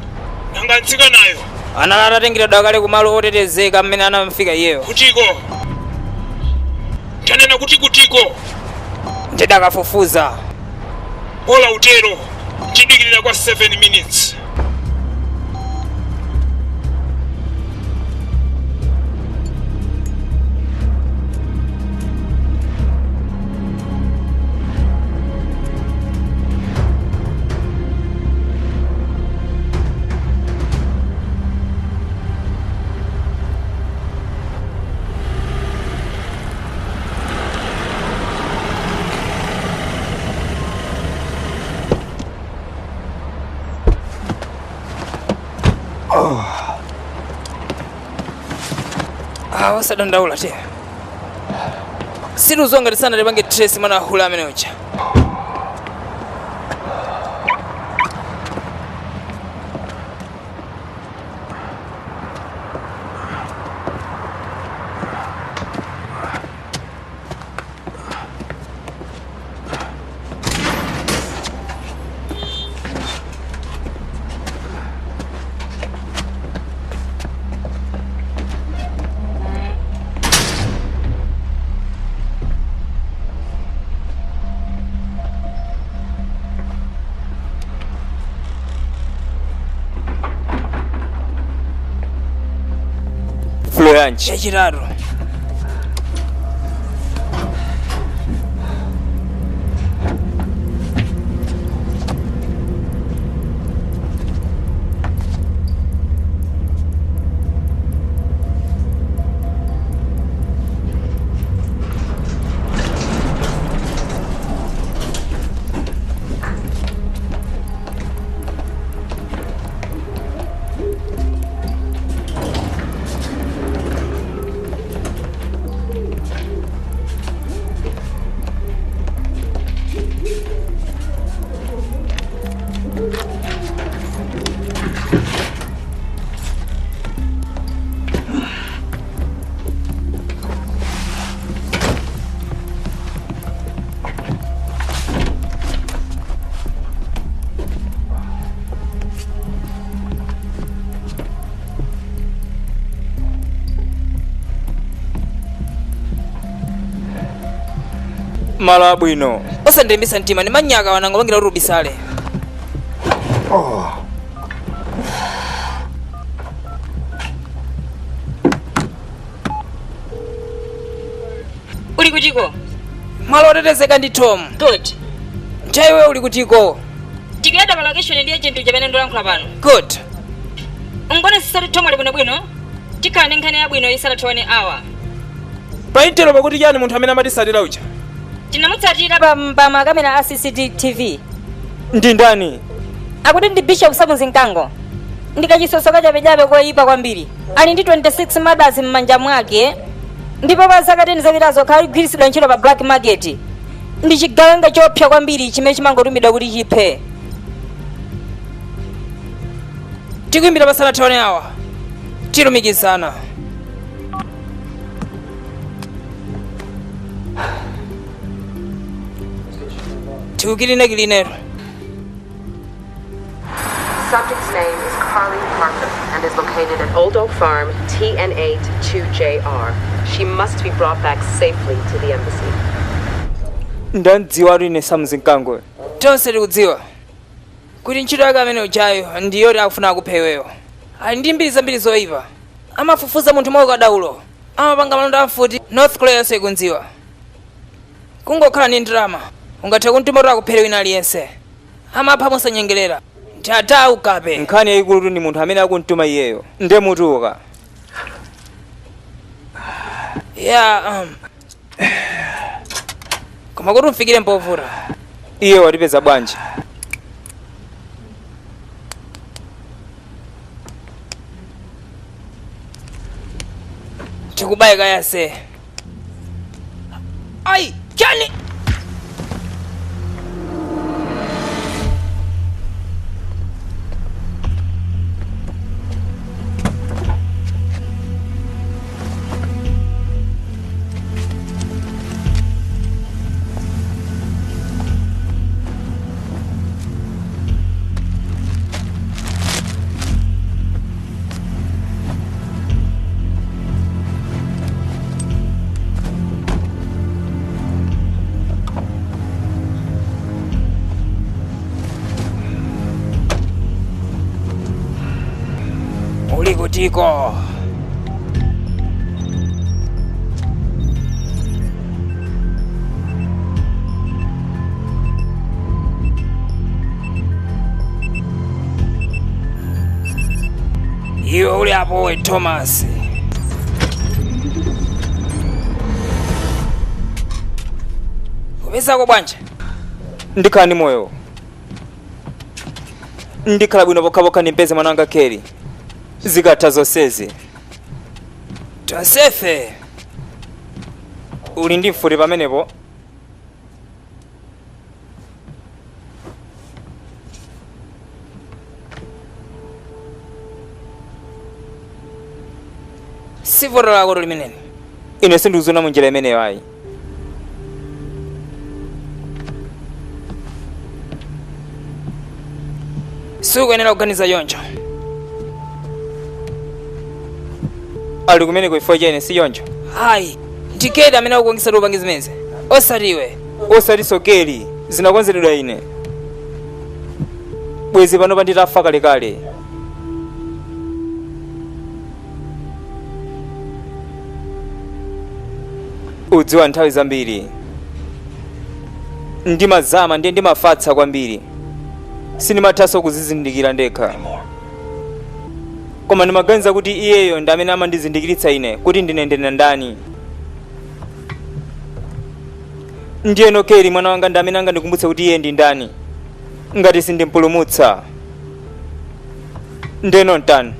Speaker 10: Nanga mtsikanayo.
Speaker 13: Anali atatengedwa kale kumalo otetezeka mmene anamfika iyeyo.
Speaker 10: Kutiko. Tanena kuti kutiko.
Speaker 13: Ndidakafufuza.
Speaker 10: Bola utero. Chidikirira kwa 7 minutes.
Speaker 13: Osadandaula te. Situzonga tisana tipange trace mwana hula amene uja.
Speaker 8: Floor yanji.
Speaker 13: Yachitatu.
Speaker 8: Malo abwino.
Speaker 13: Osandilimbitsa mtima ndi manyaka wanango pangira kuti ubisale.
Speaker 11: Oh.
Speaker 7: Uli kutiko?
Speaker 13: Malo otetezeka ndi Tom.
Speaker 7: Good.
Speaker 13: Nchaiwe uli kutiko?
Speaker 7: Tikuyenda pa location ndi agent uja pamene ndikulankhula pano.
Speaker 13: Good.
Speaker 7: Ungone sisati Tom ali bwinobwino? Tikhala ndi nkhani yabwino isanathe 1 hour.
Speaker 10: Paintero pakuti chani munthu amene amatisatira uja?
Speaker 7: Tinamutsatira pa makamera a CCTV.
Speaker 8: Ndi ndani?
Speaker 7: Akuti ndi Bishop Samuzi Mkango. Ndi kachisoso kachabechabe koyipa kwambiri. Ali ndi 26 murders m'manja mwake. Ndipo pa zaka 10 zapitazo wakhala akugwiritsidwa ntchito pa black market. Ndi chigawenga choopsa kwambiri chimene chimangotumidwa kuti chiphe.
Speaker 13: Tikuimbira pasanathe 1 hour. Tilumikizana. Tikukilinekilinetu.
Speaker 14: Subject's name is Carly Parker and is located at Old Oak Farm, TN8 2JR. She must be brought back safely to the embassy.
Speaker 8: Ndandziwatu ine Samuzi Mkango.
Speaker 13: Tonse tikudziwa kuti ntchito yake amene ujayo ndi yoti akufuna akuphe iweyo. Ali ndi mbiri zambiri zoyipa. Amafufuza munthu mwaukadaulo. Amapanga malonda amfuti North Korea yonse ikundziwa. Kungokhala ndi ndalama ungathe kumtuma kuti akuphere wina aliyense. Amapha mosanyengerera. Tata ukape.
Speaker 8: Nkhani yayikulutu ndi munthu amene akumtuma iyeyo. Nde mutuka.
Speaker 13: Yeah, koma kuti umfikire mpovuta.
Speaker 8: Iye watipeza bwanji?
Speaker 13: Tikubaye kayase. Ai, chani! Uli kutiko? Iwe uli apo we Thomas. Upezako bwanji?
Speaker 8: Ndikhala ndi moyo. Ndikhala bwino pokhapokha ndimpeze mwana wanga Kelly. Zikatha zonsezi.
Speaker 13: Tonsefe.
Speaker 8: Uli ndi mfuti pamenepo?
Speaker 13: Si vuto lako limeneli.
Speaker 8: Ine sindikuziona mu njira imeneyo ayi.
Speaker 13: Sukuyenera kuganiza choncho.
Speaker 8: Ali kumeneko chifukwa cha ine si choncho?
Speaker 13: Ayi, ndi Kelly amene akukupangitsa kuti upange zimenezi. Osati iwe.
Speaker 8: Osatinso Kelly, zinakonzedwa ine. Bwezi panopa nditafa kalekale. Udziwa nthawi zambiri ndimazama ndiye ndimafatsa kwambiri. Sindimathanso kuzizindikira ndekha. Koma ndimaganiza kuti iyeyo ndi amene amandizindikiritsa ine kuti ndine ndine ndani. Ndiyeno Kelly mwana wanga ndi amene angandikumbutse kuti iye ndi ndani. Ngati sindimpulumutsa. Ndeno ntani?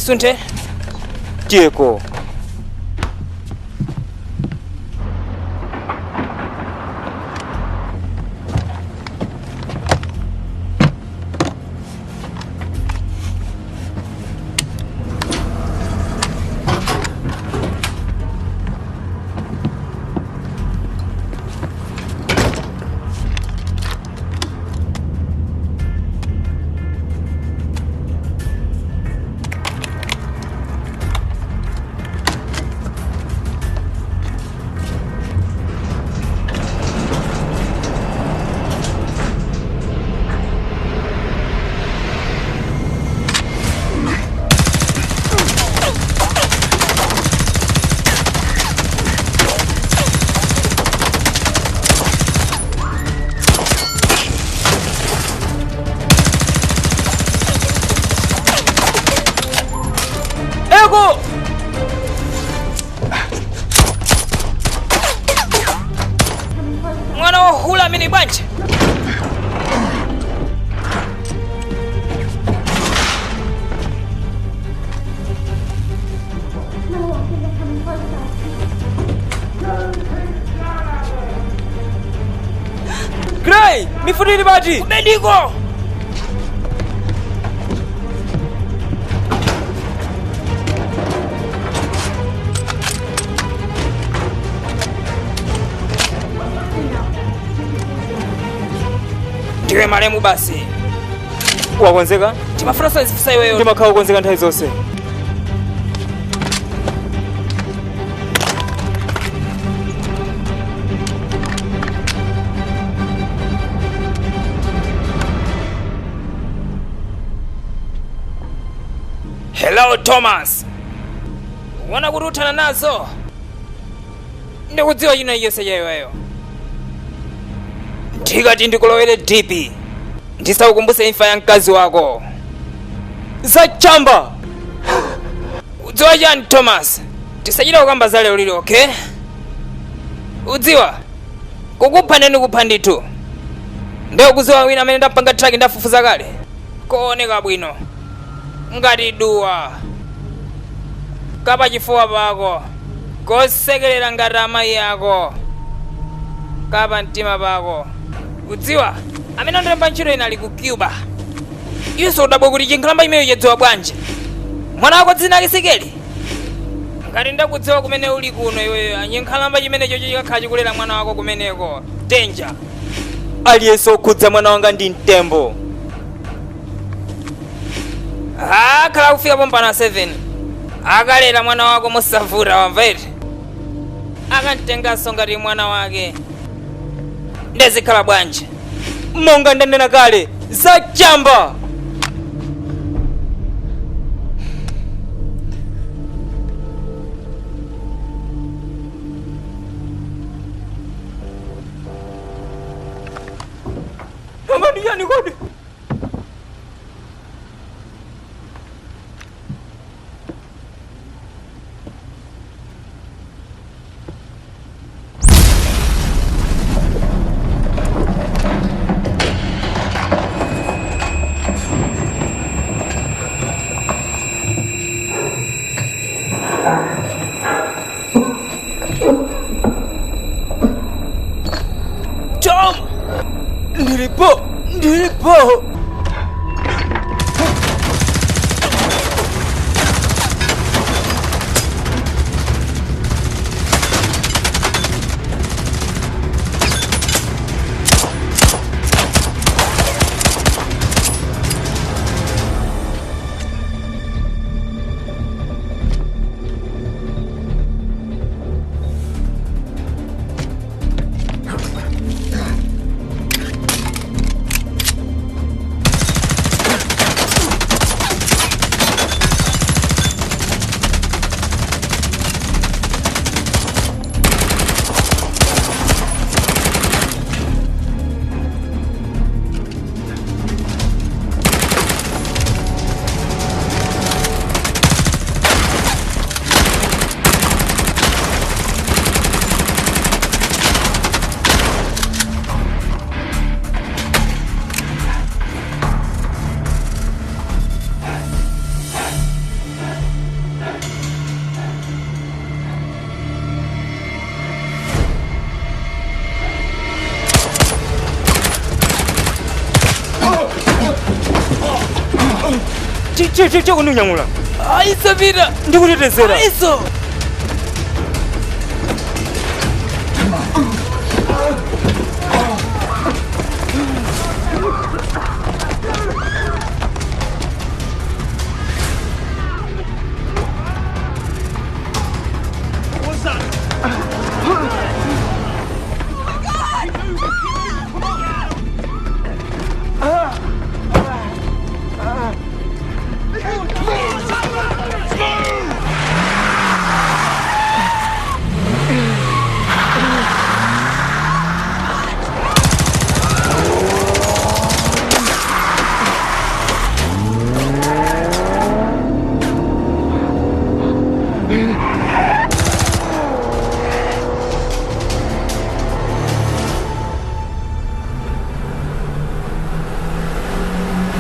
Speaker 13: Tisunthe.
Speaker 8: Tiyeko.
Speaker 13: Eko! Mwana wa hula amene bwanji.
Speaker 6: No, I think they're coming closer.
Speaker 8: Grey, mifuti ili pati?
Speaker 13: Kubediko. Ndiwe malemu basi.
Speaker 8: Wakonzeka?
Speaker 13: Timafuna zifusa iweyo.
Speaker 8: Ndimakhala kukonzeka nthawi zonse.
Speaker 13: Hello Thomas. Uona kuti uthana nazo? Ndikudziwa china chonse cha iweyo. Ndikati ndikulowere dipi. Ndisakukumbuse imfa ya mkazi wako.
Speaker 8: Zachamba!
Speaker 13: Udziwa chani Thomas? Tisachita kukamba za lero lili, okay? Udziwa? Kukupha ndeni kupha ndithu. Ndiye kudziwa wina amene ndapanga track ndafufuza kale. Kooneka bwino. Ngati duwa. Kapa chifuwa pako. Kosekerera ngati amayi ako. Kapa mtima pako. Udziwa? Amene andilemba ntchito ina ali ku Cuba. Iwenso udabwa kuti chinkhalamba imeyo chadziwa bwanji. Mwana wako dzina lake Sikeli. Ngati ndakudziwa kumene uli kuno iweyo, chinkhalamba chimenecho chikakhala chikulera mwana wako kumeneko. Danger.
Speaker 8: Aliyense okhudza mwana wanga ndi mtembo.
Speaker 13: Akhala kufika pompano 7. Akalera mwana wako mosavuta wamva eti. Akamtenganso ngati mwana wake. Ndezikhala bwanji.
Speaker 8: Monga ndanena kale, zachamba! Mama ndi chani kodi?
Speaker 13: Tom!
Speaker 8: Ndilipo! Ndilipo! Tiye kundinyamula.
Speaker 13: Ayiso pita.
Speaker 8: Ndikutetezera.
Speaker 13: Ayiso.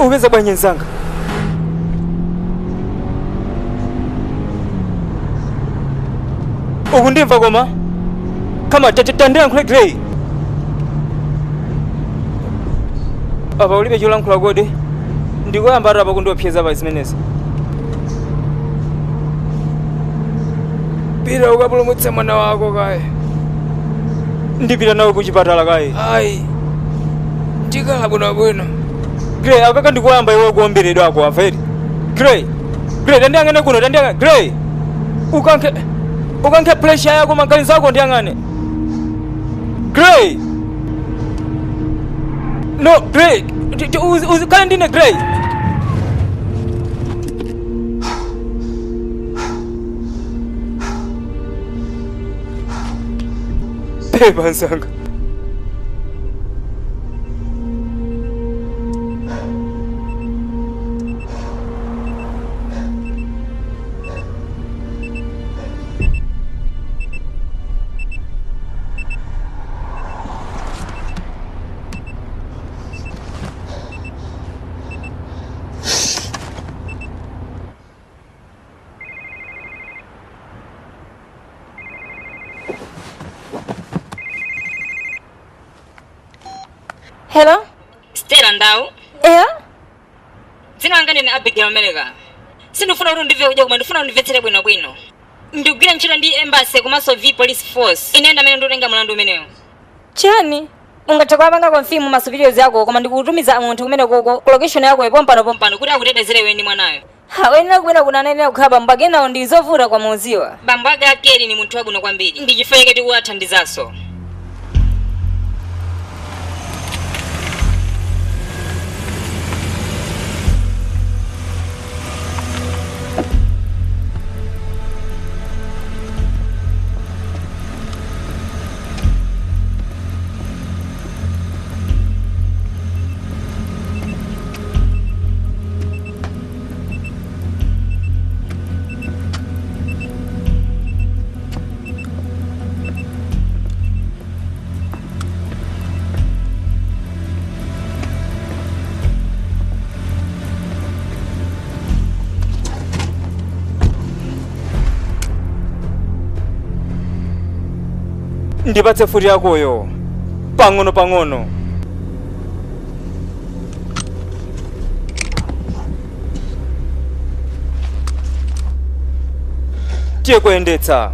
Speaker 8: Upeza bwanji nzanga? Ukundimva koma? Kama tandilankhule Grey. Apa ulibe cholankhula kodi? Ndikoyamba ati apa kundiopseza pa zimenezi.
Speaker 13: Pita ukapulumutse mwana wako kaye.
Speaker 8: Ndipita nawe kuchipatala kaye.
Speaker 13: Ayi. Ndikhala bwinobwino.
Speaker 8: Grey, akaka ndikoyamba iwe kuomberedwa ako amveri. Grey, Grey, tandiyang'ane kuno, tandiyang'ane. Grey, ukankhe pressure yako maganizo ako ndiyang'ane. Grey. No, Grey, uzikhale ndine Grey. Pepa nzanga.
Speaker 3: Hello?
Speaker 7: Stella Ndau.
Speaker 3: Eya?
Speaker 7: Dzina langa ndine Abigail Meleka. Sindifuna kuti undimve kudya koma ndifuna undimvetsere bwinobwino. Ndikugwira ntchito ndi embassy komanso V Police Force. Ine ndamene ndikutenga mlandu umenewu.
Speaker 9: Chani? Ungathe kuwapanga confirm ma superiors yako koma ndikutumiza munthu kumene koko ku location yako pompano
Speaker 7: Pompano kuti akutetezere iwe ndi mwanayo.
Speaker 9: Ha, wenera kubwera kuno anayenera kukhala bambo ake nawo ndi zovuta kwa muziwa.
Speaker 7: Bambo ake akeli ni munthu wabwino kwambiri. Ndi chifukwa chake tikuwathandizanso.
Speaker 8: Ndipatse futi yakoyo. Pang'ono pang'ono. Tiye kuyendetsa.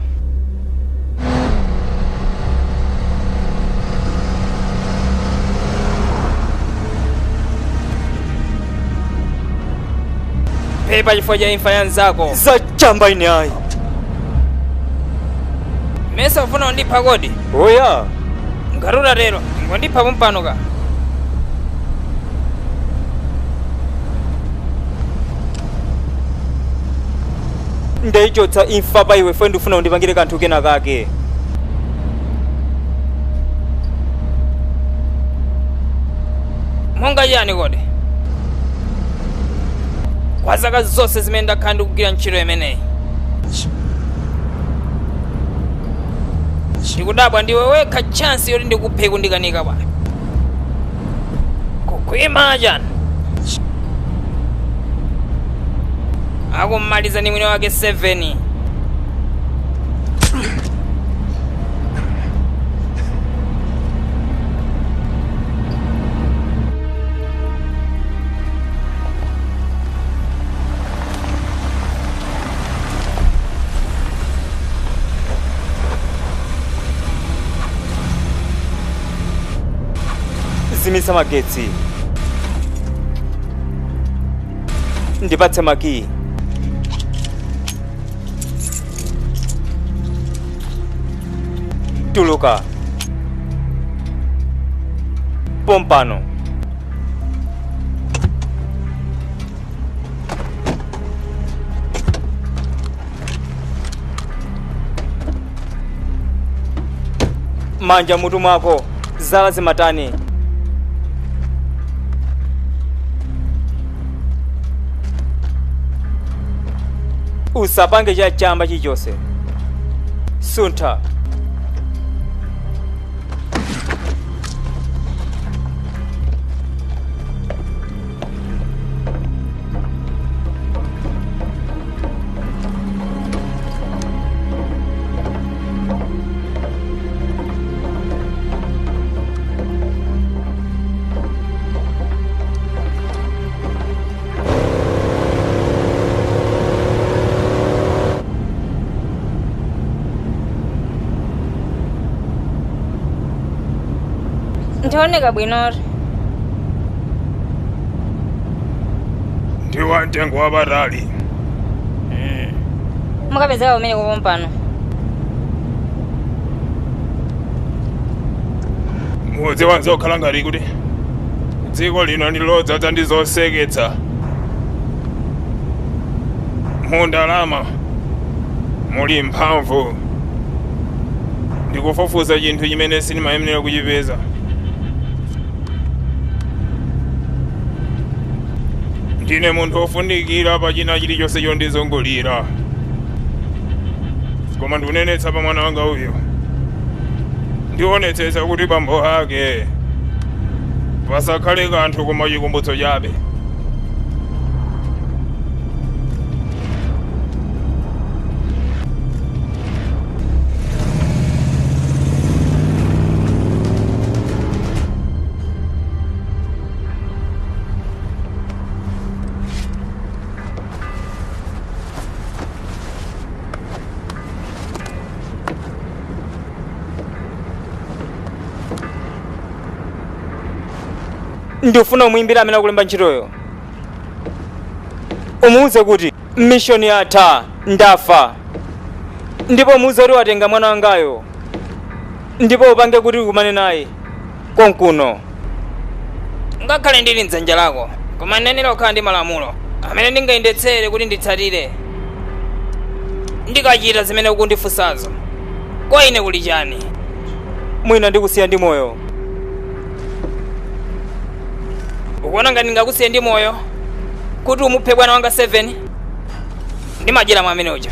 Speaker 13: Pepa chifukwa cha imfa ya nzako.
Speaker 8: Zachamba ine ayi.
Speaker 13: Mesa ufuna undipha kodi?
Speaker 8: Oya.
Speaker 13: Ngati utatero, ngondipha pompano ka.
Speaker 8: Ndaichotsa imfa pa iwe fwe ndifuna undipangire kanthu kena kake.
Speaker 13: Monga chani kodi? Kwa zaka zonse zimene ndakhala ndikugwira ntchito imeneyi. Ndikudabwa ndiwe wekha chance yoti ndikuphe kundikanika bwana. Kukwima chani? Akummaliza ni mwini wake 7.
Speaker 8: Zimitsa magetsi. Ndipatse makiyi. Tuluka pompano. Manja mutu mwako, zala zimatani. Usapange cha chamba chilichonse. Suntha.
Speaker 9: Ndioneka bwinori.
Speaker 10: Ndi wa mtengo wapatali.
Speaker 9: Mukapezeka kumene kupompano.
Speaker 10: Mudzi wanze okhala ngati kuti dziko lino ndi lodzaza ndi zoseketsa. Mu ndalama muli mphamvu. Ndikufufuza chinthu chimene sindimayenera kuchipeza. Ndine munthu wofunikira pa china chilichonse chondizungulira, koma ndikunenetsa pa mwana wanga uyo. Ndionetsetsa kuti bambo ake pasakhale kanthu koma chikumbutso chabe.
Speaker 8: Ndifuna umuimbira amene akulemba ntchitoyo, umuwuze kuti mission yatha, ndafa, ndipo umuwuze kuti watenga mwana wangayo, ndipo upange kuti ukumane naye konkuno.
Speaker 13: Ngakhale ndili mdzanja lako, koma ndinenera kukhala ndi malamulo amene ndingayendetsere kuti nditsatire. Ndikachita zimene ukundifunsazo, kwa ine kuli chani?
Speaker 8: Mwina ndikusiya ndi moyo.
Speaker 13: Ukuona ngati ndingakusiye ndi moyo kuti umuphe bwana wanga 7? Ndimadyera mwa amene uja.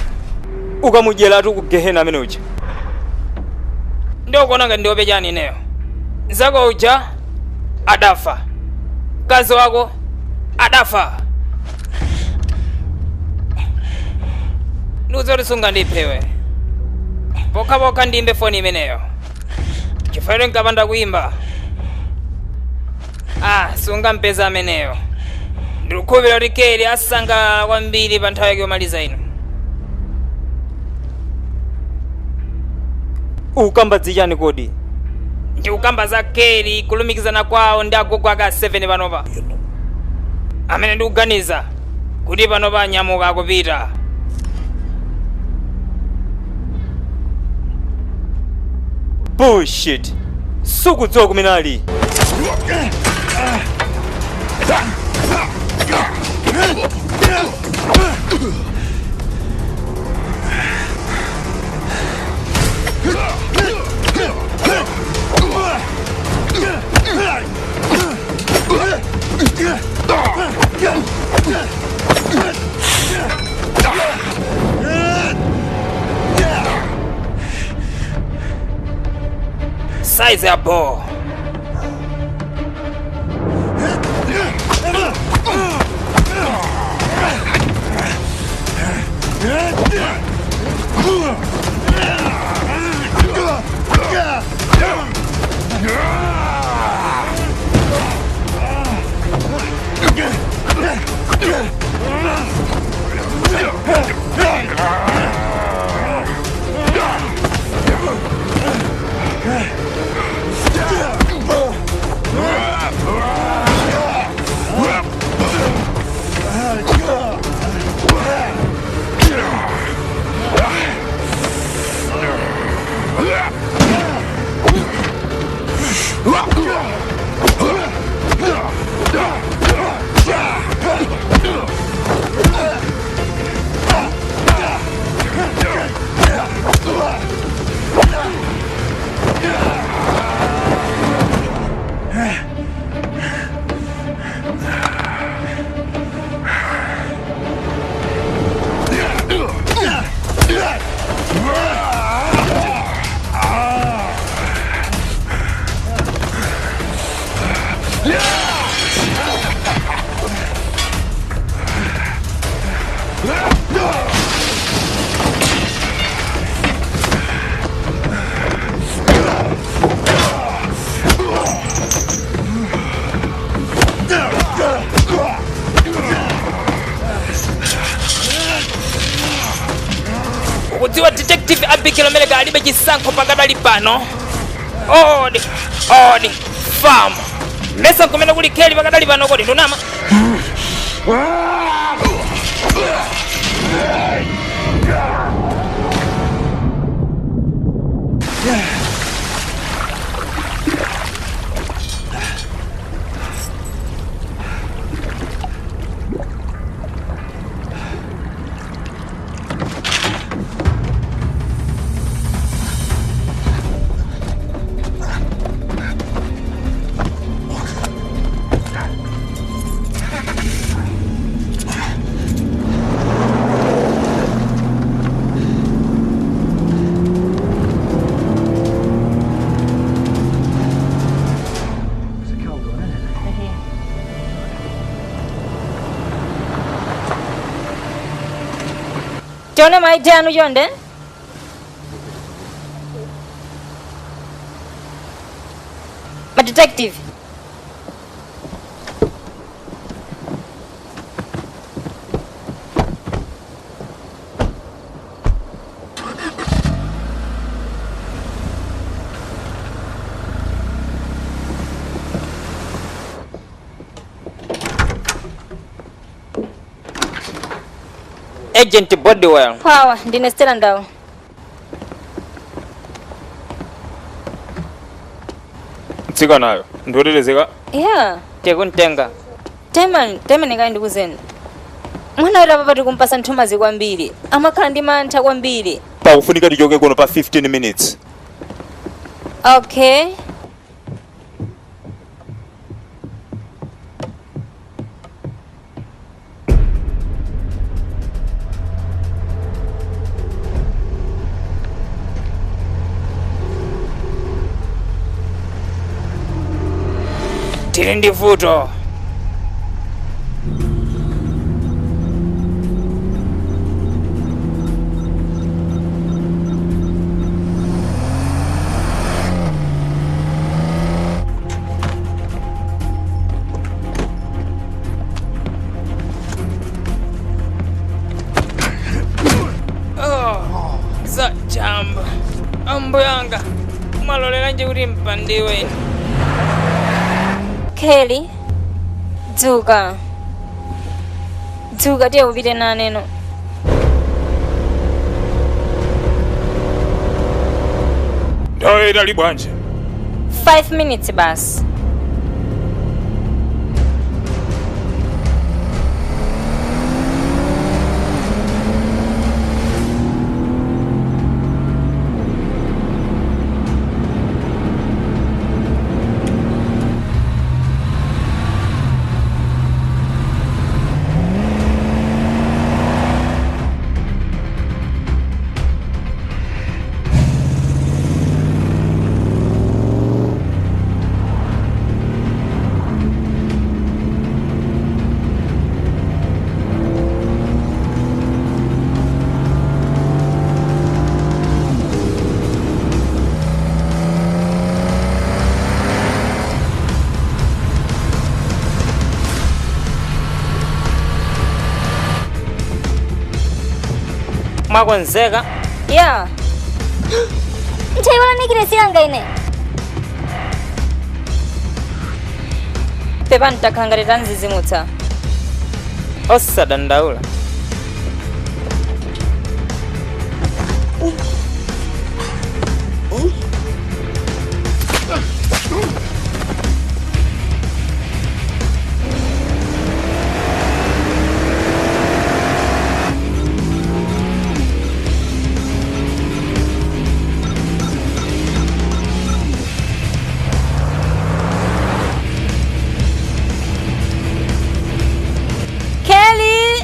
Speaker 8: Ukamudyeratu ku gehena amene uja.
Speaker 13: Ndi ukuona ngati ndiope chani ineyo? Nzako uja adafa, mkazi wako adafa. Ndiuze kuti sungandiphewe pokhapokha ndiyimbe foni imeneyo, chifukwa nkapanda kuyimba sungampeza ameneyo. Ndikukhulupirira kuti Keri asangalala kwambiri pa nthawi yake yomaliza ino.
Speaker 8: Ukamba zichani kodi?
Speaker 13: Ndikukamba za Keri kulumikizana kwawo ndi agogo ake a 7 panopa, amene ndikuganiza kuti panopa anyamuka akupita.
Speaker 8: Bullshit. Sukudziwa kumene ali.
Speaker 13: Size ya ball. Ukudziwa Detective Abigail Omeleka alibe chisankho pakadali pano. Odi odi farm mesa nkumene kuli Kelly pakadali pano, kodi ndunama? Tione ma ID anu chonde. Ma detective.
Speaker 8: Agent Bodwell.
Speaker 7: Power, ndine Stella Ndau.
Speaker 10: Mtsikanayo ndiotetezeka.
Speaker 7: Yeah.
Speaker 8: Tekuntenga.
Speaker 7: Teman, teman ngai ndikuzeni. Mwana wera papa tikumpasa nthumazi kwambiri. Amakhala ndi mantha kwambiri.
Speaker 11: Pakufunika tichoke kuno pa 15 minutes.
Speaker 7: Okay.
Speaker 13: Tili ndi vuto. Oh, za jamba ambo yanga mwalolera kuti mpandiwe.
Speaker 7: Kelly, dzuka. Dzuka tiye upite naneno.
Speaker 10: Nthawi itali bwanji?
Speaker 7: 5 minutes basi.
Speaker 8: Mwakonzeka?
Speaker 7: Yeah. Ntayiwala nikiresi yanga ine. Pepa ntakhala ngati tanzizimutsa.
Speaker 8: Osadandaula.
Speaker 7: Kelly!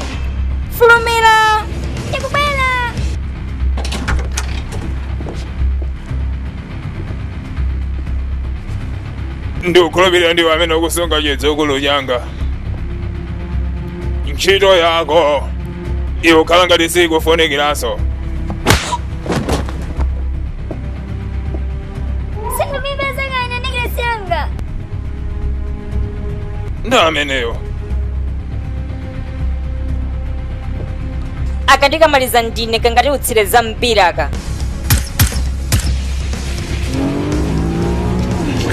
Speaker 10: Ndikukhulupirira ndiwe amene ukusunga chidzukulu changa. Ntchito yako ikukhala ngati sikufunikiranso.
Speaker 15: Sindikuipeza ine nekilesi yanga.
Speaker 10: Ndi ameneyo.
Speaker 7: Aka ndikamaliza ndine kangati utsire za mpira aka.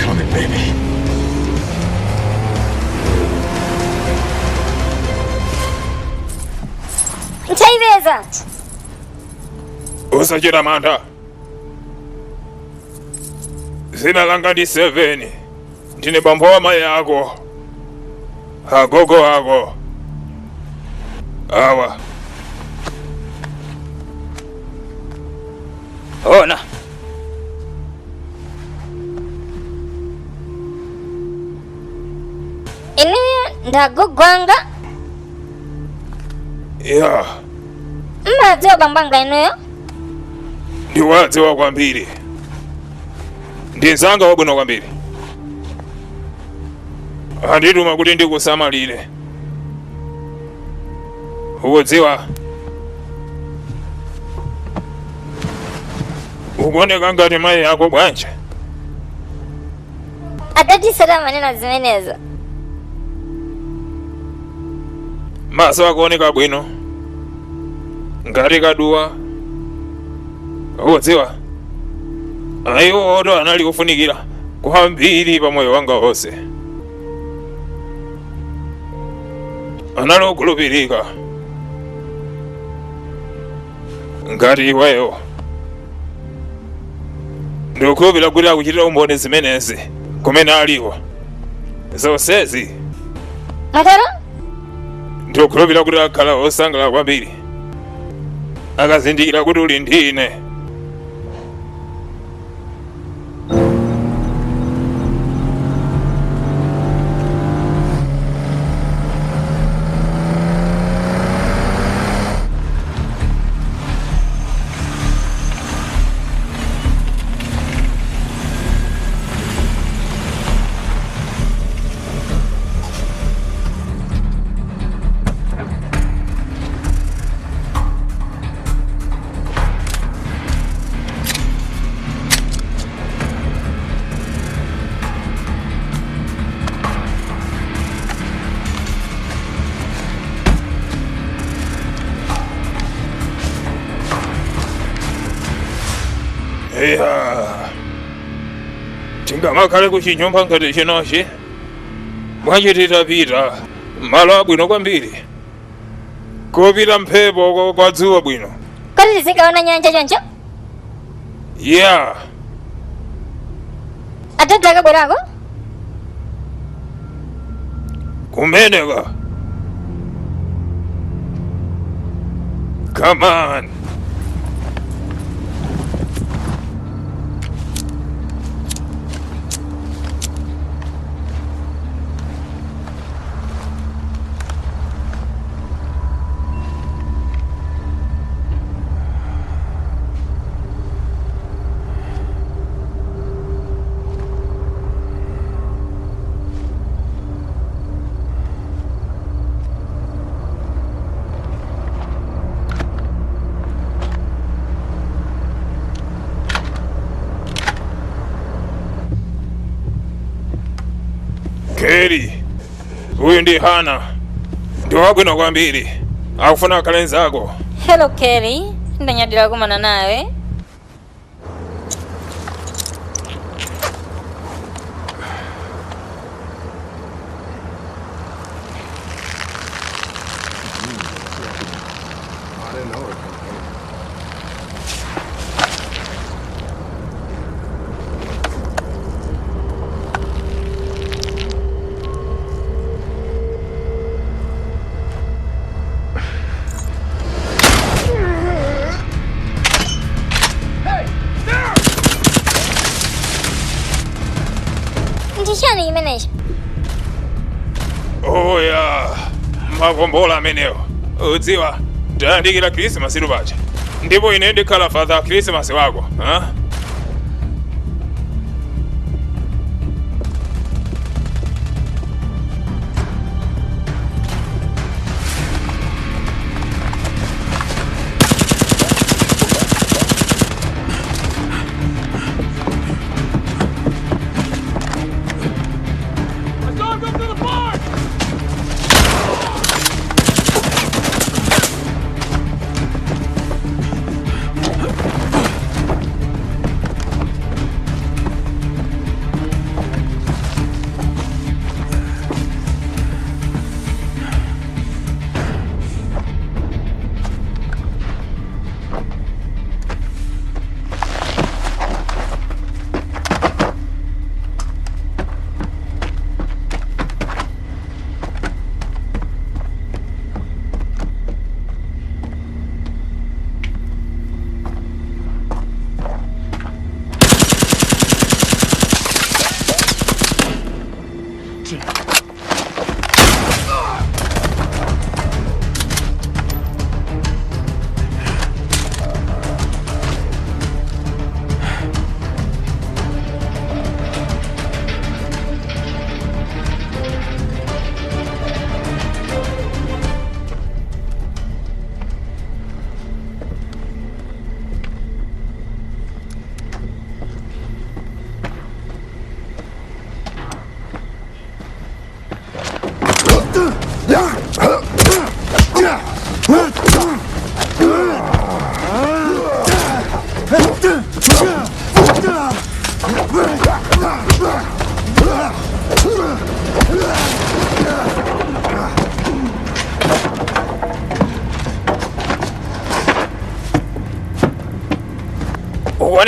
Speaker 5: Come in, baby.
Speaker 15: Ntaipeza.
Speaker 10: Usachita mantha. Zina langa ndi 7. Ndine bambo wa mayi ako. Agogo ako. Awa.
Speaker 8: Ona.
Speaker 15: Inuyo ndi agogo anga.
Speaker 10: Ya.
Speaker 15: Mmadziwa bambo anga inuyo?
Speaker 10: Ndiwadziwa kwambiri. Ndi mzanga wabwino kwambiri. Andituma kuti ndikusamalire. Ukudziwa, ukuoneka ngati mayi ako bwanji.
Speaker 15: Adadi samanena zimenezo.
Speaker 10: Maso akuoneka bwino ngati kaduwa. Ukudziwa, ayiwo oto anali kufunikira kwambiri pa moyo wanga wonse. Anali okhulupirika ngati iweyo. Ndikukhulupirira kuti akuchitira umboni zimenezi kumene aliko zonsezi.
Speaker 15: Mwatero?
Speaker 10: Ndikukhulupirira kuti akhala osangalala kwambiri akazindikira kuti uli ndi ine. Eya, tingamakhale kuchinyumba ngati chinochi bwanji? Titapita malo abwino kwambiri kopita mphepo kwa dzuwa bwino.
Speaker 15: Kodi tizikaona nyanja choncho?
Speaker 10: Ya.
Speaker 15: Adadi akabwerako?
Speaker 10: Kumeneka. Come on. Keri, uyu ndi Hana, ndi wabwino kwambiri, akufuna akhale nzako.
Speaker 7: Hello Kelly, ndanyadira kumana nawe.
Speaker 15: Ndi chiyani chimenechi?
Speaker 10: Oya, makombola amenewo. Udziwa, tayandikira Khrisimasi paja, ndipo ine ndikhala Father Khrisimasi wako, ha?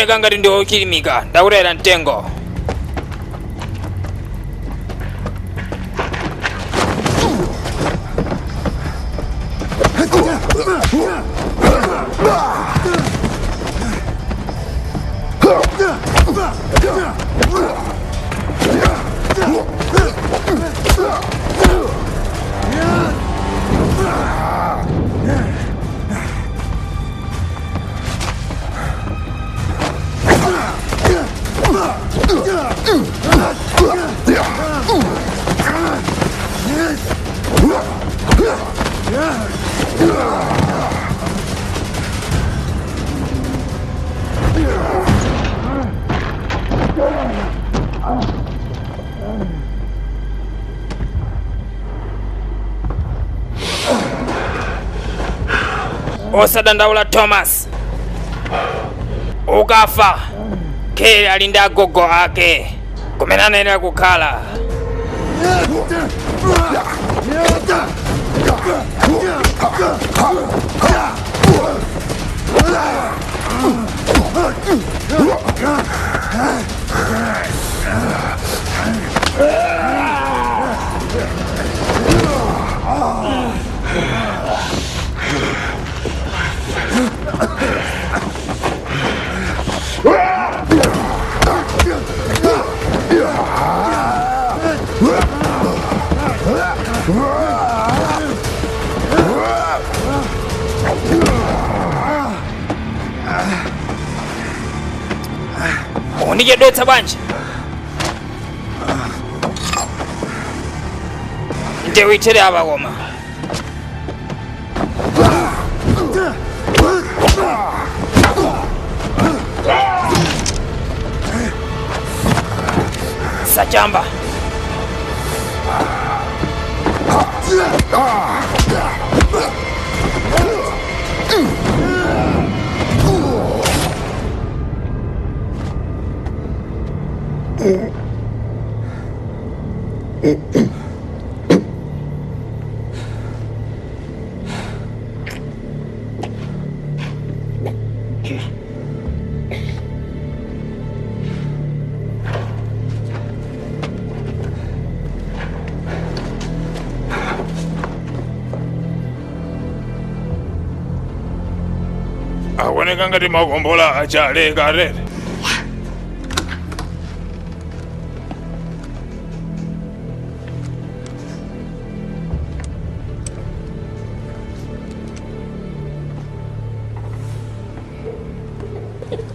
Speaker 13: Ukuoneka ngati ndi wochilimika, ndakutayira mtengo. Osadandaula Thomas, ukafa Kelly ali ndi agogo ake kumene anayenera kukhala. Undichedwetsa bwanji? Ndiwithere apa koma. Sachamba.
Speaker 10: Akuoneka ngati makombola achaleka atete.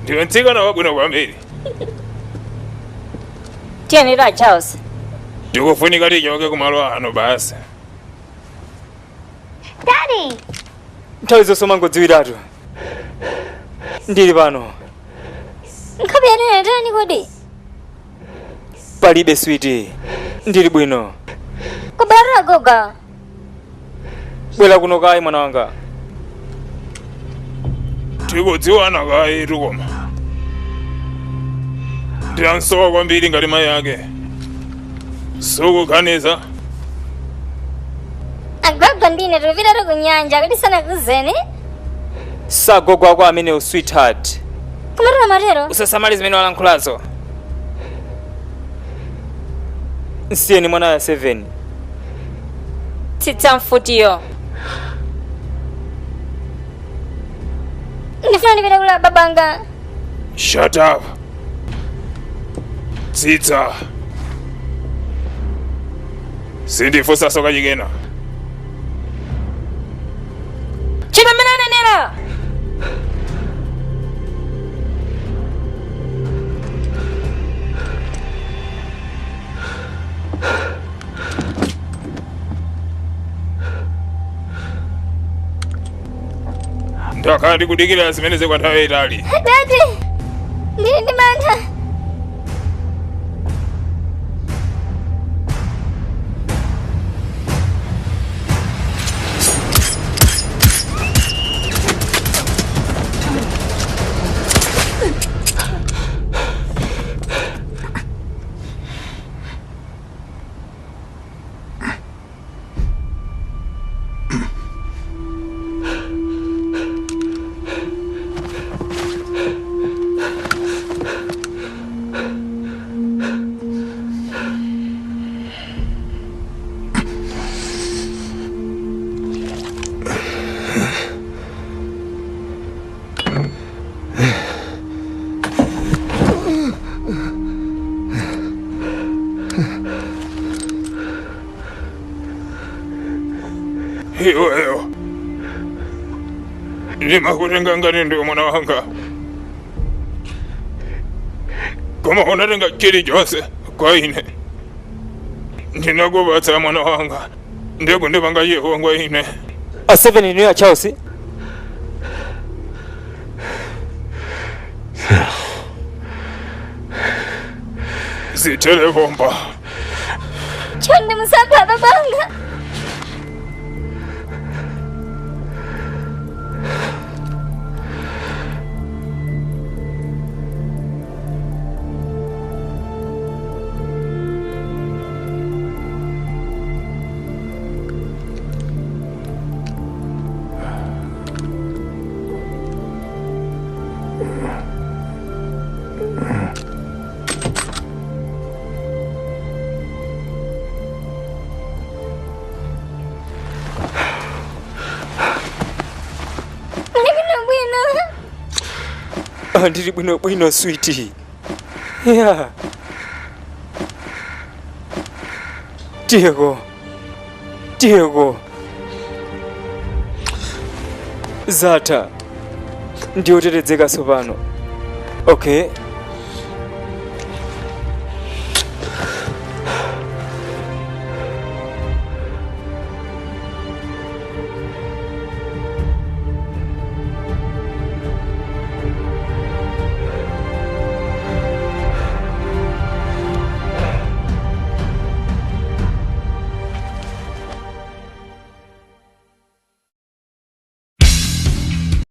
Speaker 10: Ndiwe mtsikana wabwino kwambiri.
Speaker 7: Tiyenera Charles.
Speaker 10: Ndikufunika tichoke kumalo ano basi.
Speaker 15: Daddy!
Speaker 8: Nthawi zonse umangodziwiratu. Ndili pano.
Speaker 15: Nkhope yanu inatani kodi?
Speaker 8: Palibe sweetie. Ndili bwino.
Speaker 15: Kubwerera gogo.
Speaker 8: Bwera kuno kayi mwana wanga.
Speaker 10: Tikudziwana kayi tukoma. Ndilansowa kwambiri ngati mayi ake. Sukukhaniza.
Speaker 15: Agogo ndine tikupitatu ku nyanja kuti sanakuzeni.
Speaker 8: Sagogo ako amenewo sweetheart.
Speaker 15: Kumatero matero.
Speaker 13: Usasamale zimene walankhulazo.
Speaker 8: Nsiyeni mwana ya 7.
Speaker 7: Tsitsa mfutiyo.
Speaker 15: Ndifuna ndipite kula babanga.
Speaker 10: Shut up. Tsitsa. Sindifunsanso kachikena.
Speaker 7: Chita mmene anenera.
Speaker 10: Ndakhala ndikudikira zimenezi kwa nthawi yayitali.
Speaker 15: Daddy! Ndili ndi mantha.
Speaker 10: Iweyo ndimakutenga ngati ndiwe mwana wanga, koma unatenga chilichonse kwa ine. Ndinakupatsa mwana wanga, ndikundipanga chipongwe ine.
Speaker 8: A 7, inuyo a Charles?
Speaker 10: Zithere pompa.
Speaker 15: Chonde, musaphe ababanga. Muli bwino bwino?
Speaker 8: Ah, ndili bwino bwino, sweetie. Yeah. Tiyeko, tiyeko, zatha, ndiyotetezeka tsopano. Okay.